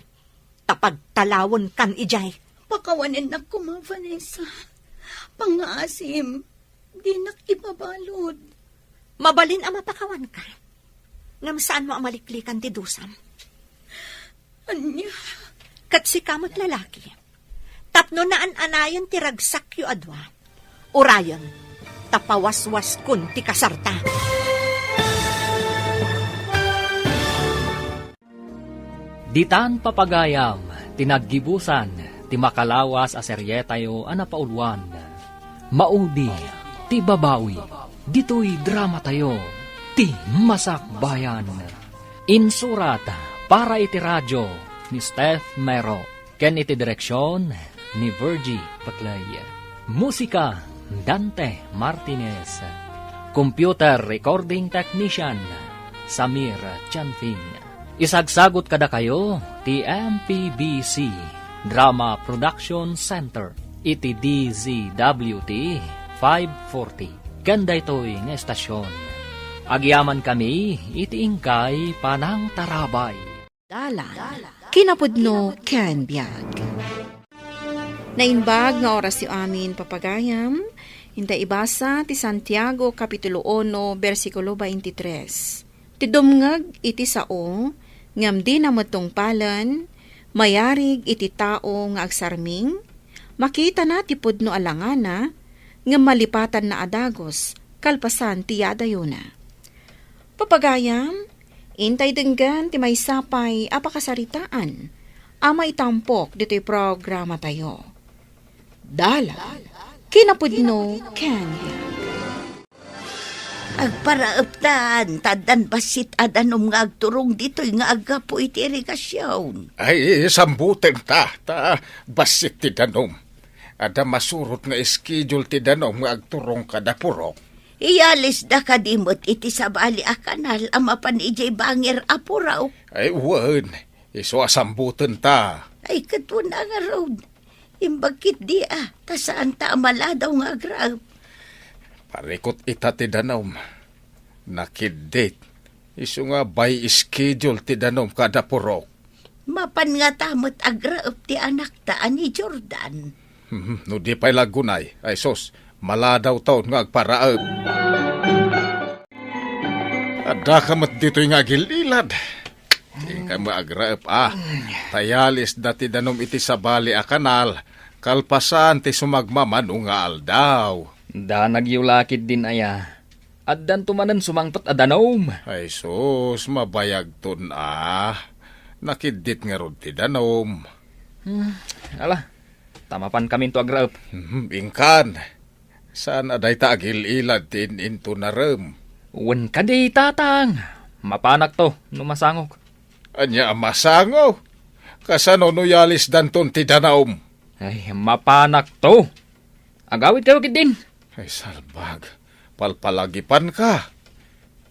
Ta pagtalawenkan idiay. Pakawanennak koma, Vanessa. Pangngaasim, dinak ibabalud. Mabalin a mapakawanka. Ngem saanmo a maliklikan ti dusam. Ania? Ket sika met lalaki. Tapno naan-anayen ti ragsakyo a dua. Urayen, ta pawaswaskon ti kasarta. Ditan papagayam ti naggibusan ti makalawas a serietayo a napauluan, Maudi ti Babawi. Ditoy dramatayo, ti Masakbayan. Insurat para iti radio ni Steph Mero ken iti direksion ni Virgie Paclay. Musika, Dante Martinez. Computer recording technician, Samir Chanfing. Isagsagut kadakayo ti M P B C Drama Production Center iti D Z W T five forty. Ken daytoy nga estasion, agyamankami iti inkay panangtarabay. Dalan, kinapudno ken biag. Naimbag nga orasyo amin, papagayam. Inta ibasa ti Santiago, Kapitulo uno, bersikulo twenty-tres. Ti dumngeg iti sao, ngem dina met tungpalen, mayarig iti tao nga agsarming, makitana ti pudno a langana, ngem malipatanna a dagus, kalpasan ti yadayona. Papagayam, intay denggen ti maysa pay a pakasaritaan a maitampok ditoy programatayo. Dalan, kinapudno, ken biag. Agparaeptan, ta addan bassit a danum nga agturong ditoy nga aggapu iti irigasion. Ay, sambutenta, ta bassit ti danum. Adda masurot nga schedule ti danum nga agturong kada purok. Iyalisda kadi met iti sabali a kanal a mapan idiay bangir a purok? Ay, wen. Isu a sambutenta. Ay, ket wen a ngarud. Imbag ketdi a, ta saanta a maladaw nga agraep. Parikut ita ti danum. Nakiddit. Isu nga by schedule ti danum kada purok. Mapan ngata met agraep ti anakta a ni Jordan. Hmm, no di pay la aggunay, ay sus, maladawton nga agparaep. Addaka met ditoy nga agil-ilad. Inka met agraep a. Ta iyalisda ti danum iti sabali a kanal, kalpasan ti sumagmamano nga aldaw. Danagyo la ketdin aya. Addanto manen sumangpet a danum. Ay sus, mabayagton a. Nakiddit ngarud ti danum. Hmm, ala, ta mapankaminto agraep. Hmm, inkan. Saan a dayta agil-ilad ti in-intunarem? Wen kadi, tatang. Mapanakto no masangok. Ania a masango? Kasano no yalisdanton ti danum? Ay, mapanakto. Agawidkayo ketdin. Ay, salbag. Palpalagipanka.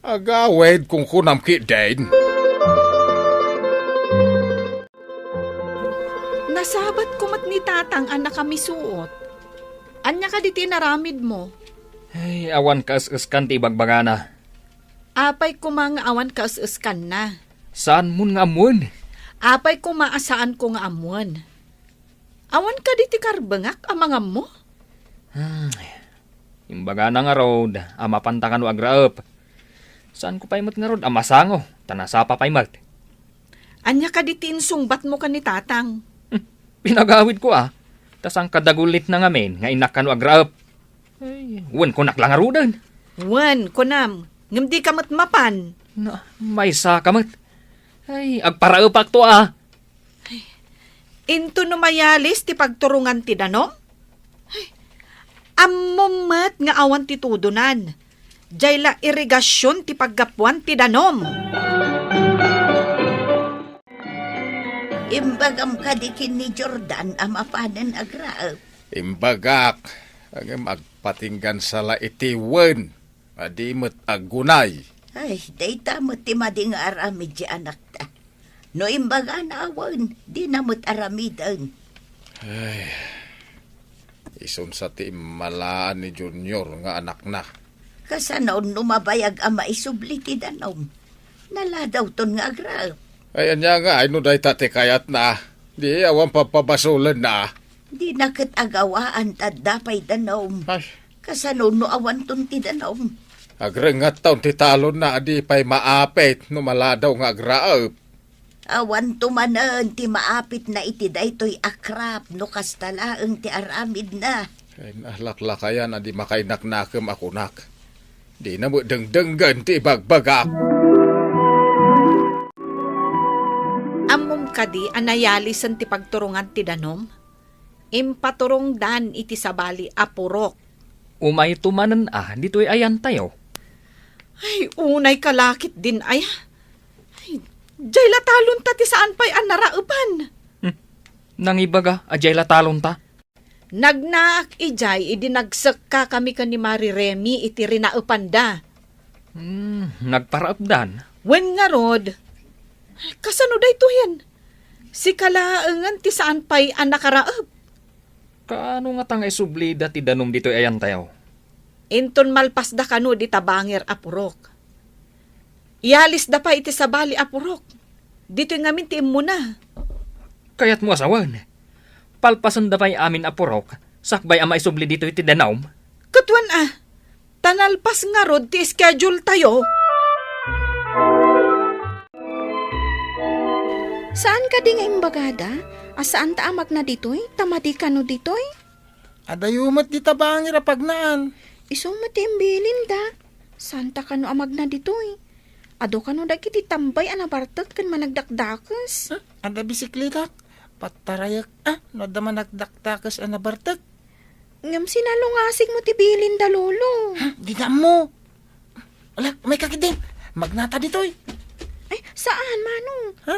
Agawid, kunkunam ketdin. Nasabatko met ni tatang a nakamisuot. Ania kadi ti inaramidmo? Ay, awan kaes-eskan ti ibagbagana. Apay koma nga awan kaes-eskanna? Saanmon nga ammoen. Apay koma a saanko nga ammoen? Awan kadi ti karbengak a mangammo? Hmm. Imbagana ngarud a mapanta kano agraep. Saanko pay met ngarud a masango, ta nasapa pay met. Ania kadi ti insungbatmo ken ni tatang? Hmm. Pinagawidko a, ta saan kadagulitna ngamin nga innak kano agraep. Ay, wen kunak la ngaruden. Wen, kunam, ngem dika met mapan. Na, maysaka met. Ay, agparaepakto a. Ay, into no mayalis ti pagturongan ti danum? Ay, ammom met nga awan ti tudonan. Diay la irigasion ti paggapuan ti danum. Imbagam kadi ken ni Jordan a mapanen agraep? Imbagak, ngem agpatinggansa la iti wen a di met aggunay. Ay, dayta met ti madi nga aramid ti anakta. No imbagana a wen, dina met aramiden. Ay, isunsa ti immalaan ni Junior nga anakna. Kasano no mabayag a maisubli ti danum? Naladawton nga agraep. Ay, ania ngay no dayta ti kayatna? Di awan papabasolenna. Dina ket agawaan ta adda pay danum. Ay. Kasano no awanton ti danum? Agrengatton ti talonna a di pay maapit no maladaw nga agraep. Awanto manen ti maapitna iti daytoy a krap no kasta laeng ti aramidna. Ay, nalaklakayan a di makainaknakem a kunak. Dina met dengdenggen ti ibagbagak. Ammom kadi a nayalisen ti pagturongan ti danum? Impaturongdan iti sabali a purok. Umayto manen a ditoy ayantayo. Ay, unay ka la ketdin aya. Ay, diay la talonta ti saan pay a naraepan. Hmm. Nangibaga a diay la talonta? Nagnaak idiay idi nagsekkakami ken ni Mari Remy iti rinaepanda. Hmm, nagparaepdan? Wen ngarud, kasano daytoyen? Sika laengen ti saan pay a nakaraep. Kaano ngata nga isublida ti danum ditoy ayantayo? Inton malpasda kano dita bangir a purok, iyalisda pay iti sabali a purok. Ditoy ngamin ti immuna. Kayatmo a sawen, palpasenda pay amin a purok sakbay a maisubli ditoy ti danum? Ket wen a, ta nalpas ngarud ti schedule tayo. Saan kadi nga imbagada a saanta a magna ditoy, ta madi kano ditoy? Adayo met dita bangir a pagnaan. Isu met ti imbilinda. Saanta kano a magna ditoy? Adu kano dagiti tambay a nabartek ken managdakdakes? Hmm, adda bisikletak. Pattarayek, a, no adda managdakdakes a nabartek. Ngem sinalungasig mo ti bilinda, Lolo. Hmm, dina ammo. Ala, umayka ketdin. Magnata ditoy. Ay, saan, Manong? Ha?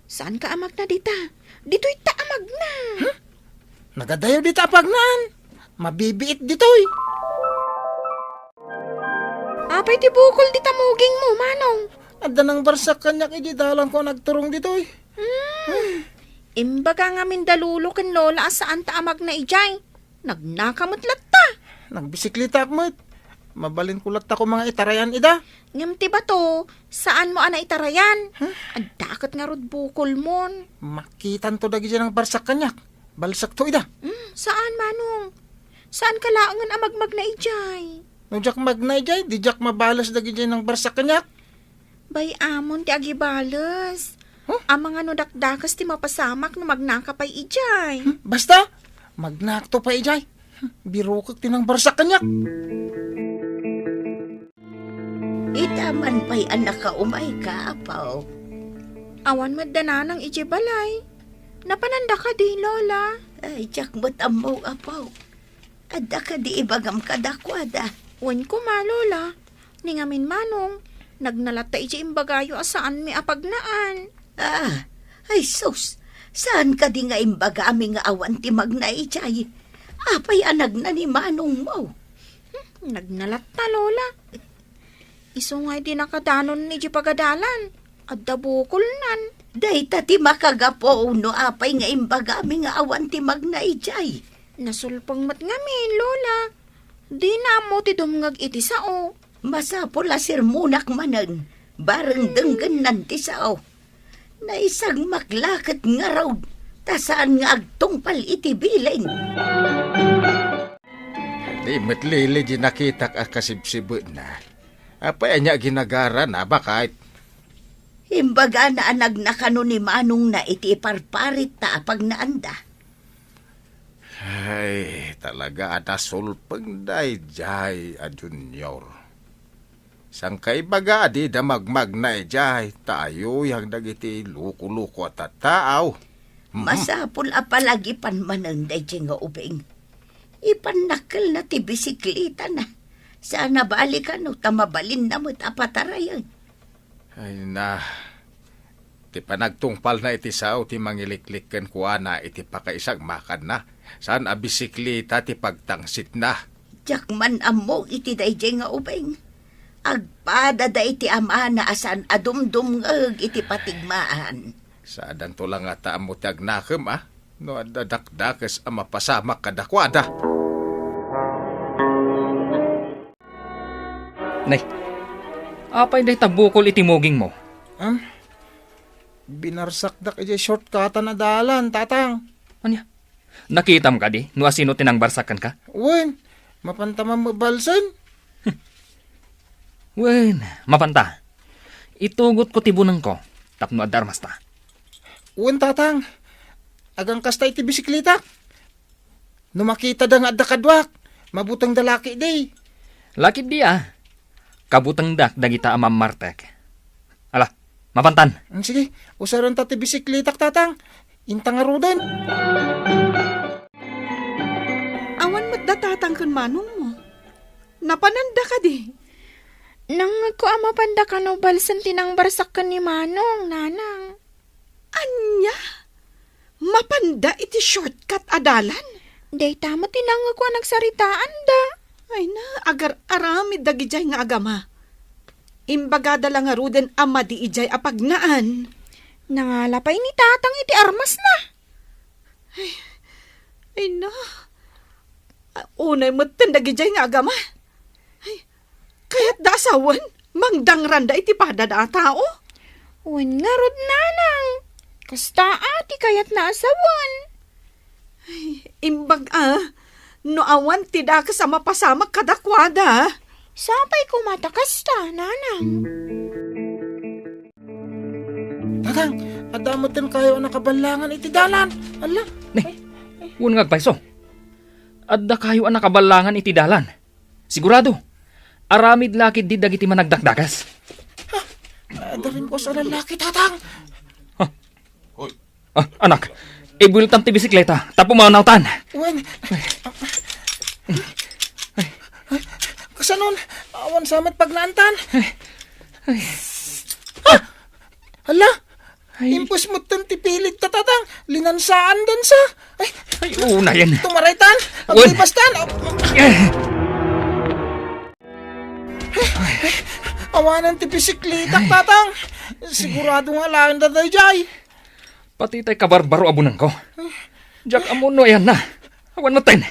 Saanka a magna dita? Ditoyta a magna. Hmm? Nagadayo dita a pagnaan. Mabibiit ditoy. Apay ti bukol dita mugingmo, Manong? Adda nangbarsak kaniak idiay dalanko a nagturong ditoy. Hmm. Imbaga ngamin da Lolo ken Lola a saanta a magna idiay. Nagnaka met latta. Nagbisikletaak met. Mabalinko latta koma nga itarayan ida. Ngem ti bato, saanmo a naitarayan? Huh? Adda ket ngarud bukolmon. Makitanto dagidiay nangbarsak kaniak. Balsekto ida. Hmm, saan, Manong? Saanka laengen a magmagna idiay? No diak magna idiay, di diak mabales dagidiay nangbarsak kaniak. Bay-amon ti agibales. Huh? Amangan no dakdakes ti mapasamak no magnaka pay idiay. Hmm, basta, magnakto pay idiay. Hmm, birukek ti nangbarsak kaniak. Ita man pay a nakaumayka, Apo. Awan met da nanang idiay balay. Napananda kadi, Lola? Ay, diak met ammo, Apo. Adda kadi ibagam kadakuada? Wen koma, Lola. Ni ngamin Manong, nagnalatta idiay imbagayo a saanmi a pagnaan. Ah, ay sus, saan kadi nga imbagami nga awan ti magna idiay? Apay a nagna ni Manongmo? Hmm, nagnalatta, Lola. Isu nga idi nakadanon idiay pagadalan, adda bukolnan. Dayta ti makagapu no apay nga imbagami nga awan ti magna idiay. Nasulpeng met ngamin, Lola. Dina ammo ti dumngeg iti sao. Masapul a sermonak manen, bareng denggennan ti sao. Naisagmak la ket ngarud, ta saan nga agtungpal iti bilin. Di met Lili di nakitak a kasibsibetna. Apay ania ginagarana, baket? Imbagana a nagna kano ni Manongna iti iparparitta a pagnaanda. Ay, talaga a nasulpeng daydiay a Junior. Saan kaibaga a dida magmagna idiay, ta ayuyang dagiti loko-loko a tattao. Mhm. Masapul a palagipan manen daydiay nga ubing. Ipannakkelna ti bisiklitana. Saan a bali kano ta mabalinna met a patarayen. Ay na, ti panagtungpalna iti sao ti mangiliklik kenkuana iti pakaisagmakanna, saan a bisiklita ti pagtangsitna. Diak man ammo iti daydiay nga ubing. Agpadada iti amana a saan a dumdumngeg iti patigmaan. Saanto la ngata ammo ti agnakem, a? No adda dakdakes a mapasamak kadakuada. Nay, apay dayta bukol iti mugingmo? Am, binarsakdak idiay shortcutan a dalan, Tatang. Ania? Nakitam kadi no asino ti nangbarsak kenka? Wen, mapanta man mabalsen. Wen, mapanta. Itugotko ti bunengko tapno adda armasta. Wen, Tatang. Agangkasta iti bisiklitak. No makitada nga adda kaduak, mabutengda la ketdi. La ketdi, a. Kabutengdak dagita a mammartek. Ala, mapantan. Mm, sige, usarenta ti bisiklitak, Tatang. Inta ngaruden. Awan met da Tatang ken Manongmo. Napananda kadi? Nangngegko a mapanda kano balsen ti nangbarsak ken ni Manong, Nanang. Ania? Mapanda iti shortcut a dalan? Dayta met ti nangngegko a nagsaritaanda. Ay na, agar-aramid dagidiay nga agama. Imbagada la ngaruden a madi idiay a pagnaan. Nangala pay ni Tatang iti armasna. Ay, ay na. A, unay metten dagidiay nga agama. Ay, kayatda a sawen, mangdangranda iti padada a tao? Wen ngarud, Nanang. Kasta a ti kayatna a sawen. Ay, imbag a, no awan ti dakes a mapasamak kadakuada. Sapay koma ta kasta, Nanang. Tatang, adda metten kayo a nakaballangan iti dalan. Ala. Ne, wen nga agpayso. Adda kayo a nakaballangan iti dalan. Sigurado. Aramid la ketdi dagiti managdakdakas. Ha? Adda rin ko sa lalaki, Tatang. Ha? Hoy. Ah, anak, ibueltam ti bisikleta, ta pumawnawtan. Wen. Kasanon, awan sa met pagnaantan. Ay. Ah! Hala, Ay. Impus metten ti pilit ta, Tatang. Linansaan dansa. Ay, Ay, unayen. Tumaraytan. Wen. Agbibastan. Eh. Awanan ti bisikleta, Tatang. Sigurado nga laeng da daydiay. Pati tay kabarbaro a bunengko. Diak ammo no ayanna. Awan metten.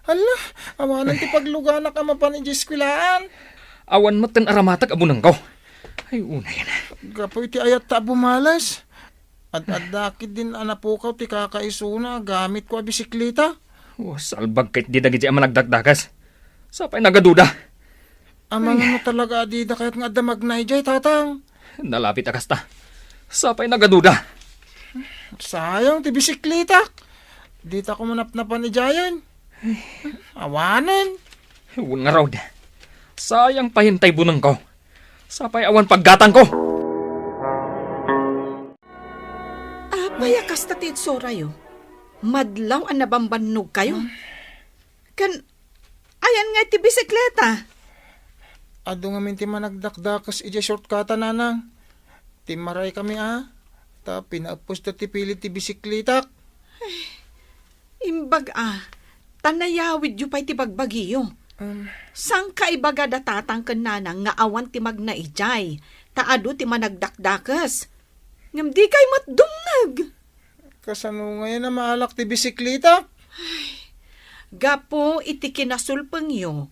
Hala, awanan ti pagluganak a mapan idiay eskwelaan. Awan metten aramatek a bunengko. Ay, unayen. Gapu iti ayatta a bumales. Ad-adda ketdin a napukaw ti kakaisuna a gamitko a bisikleta. Oh, salbag ketdi dagiti a managdakdakas. Sapay nagaduda. Amangan no talaga a dida kayat nga adda magna idiay, Tatang. Nalapit a kasta. Sapay nagaduda. Sayang ti bisikletak. Dita ko manapnapan idiayen. Awanen. Wen ngarud. Sayang pay tay bunengko. Sapay awan paggatangko. Apay a Kasta ti itsura'yo. Madlaw a nabambannogkayo. Ken, ayan nga iti bisikleta? Adu ngamin ti managdakdakes idiay shortcut-a, nanang. Timmaraykami a, ta pinaeppusta ti pilid ti bisikletak. Imbag a, ta nayawidyo pay ti bagbagiyo. Um. Saan ka ibaga da tatang ken nanang nga awan ti magna idiay, ta adu ti managdakdakes? Ngem dikay met dumngeg. Kasano ngayen a maalak ti bisikleta? Gapu iti kinasulpengyo,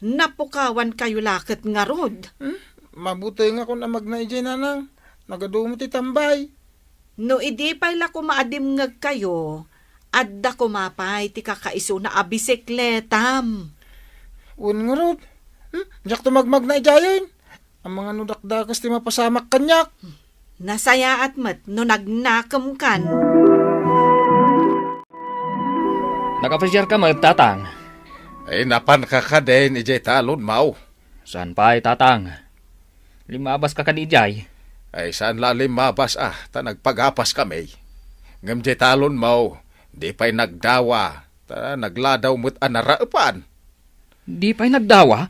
napukawankayo la ket ngarud. Hmm? Mabutengakon a magna idiay, nanang. Nagadu met ti tambay. No idi pay la koma a dimngegkayo, adda koma pay ti kakaisuna a bisikletam. Wen ngarud, hmm? Diakto magmagna idiayen. Amangan no dakdakes ti mapasamak kaniak. Nasayaat met no nagnakemkan. Nakapasiarka met, tatang? Ay, napanka kadin idiay talon, Maw. Saan pay, tatang? Limabaska kadi idiay? Ay, saan la limmabas a, ta nagpagapaskami. Ngem diay talon, Maw, di pay nagdawa, ta nagladaw met a naraepan. Di pay nagdawa?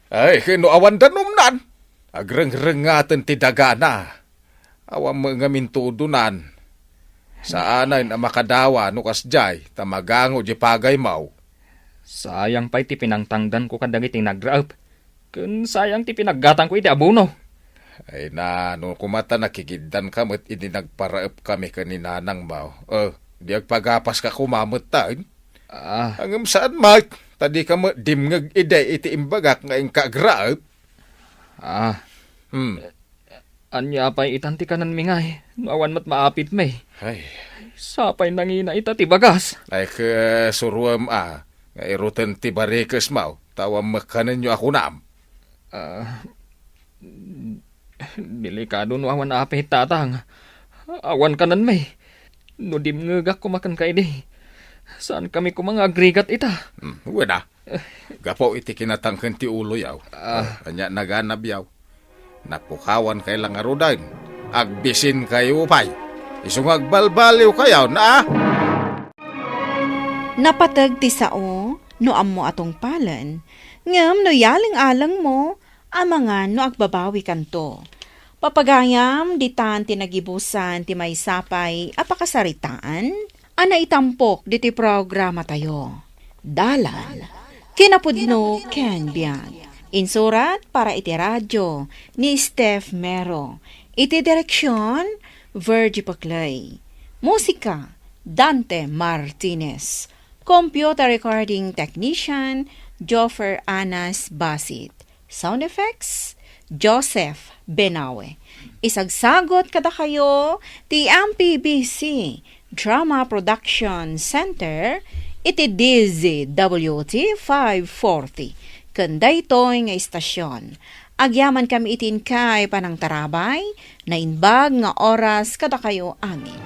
Ay, ken no awan danumnan, agrengrengaten ti dagana. Awan met ngamin tudonan. Saanen a makadawa no kasdiay, ta magango diay pagaymaw. Sayang pay ti pinangtangdanko kadagiti nagraep, ken sayang ti pinaggatangko iti abono. Ay na, no koma ta nakigiddanka met idi nagparaepkami ken ni Nanangmaw. Eh, di agpagapaska koma metten? Ah. Ngem saan met, ta dika met dimngeg idi iti imbagak nga inka agraep. Ah. Hmm. Ania pay itan ti kanenmi ngay, no awan met maapitmi? Ay. Sapay nangina ita ti bagas. Ay, ke, suroem a, nga iruten ti barikesmaw, ta awan met kanenyo a kunam. Ah, delikado no awan apit, tatang. Awan kanenmi. No dimngegak koma kenka idi, saankami koma nga agrigat ita. Hmm, wen a. Gapu iti kinatangken ti uloyaw. Ah. Ania naganabyaw? Napukawankay la ngaruden. Agbisinkayo pay. Isu nga agbalbaliwkayo, na? Napateg ti sao no ammo a tungpalen, ngem no yaleng-alengmo, amangan no agbabawikanto. Papagayam, ditan ti nagibusan ti maysa pay a pakasaritaan a naitampok ditoy programatayo. Dalan, kinapudno ken biag. Insurat para iti radio ni Steph Mero. Iti direksion, Virgie Paclay. Musika, Dante Martinez. Computer recording technician, Joffer Anas Basit. Sound effects, Joseph Benawe. Isagsagot kadakayo ti M P B C Drama Production Center iti D Z W T five forty. Ken daytoy nga istasyon, agyamankami iti inkay panangtarabay, naimbag nga oras kadakayo amin.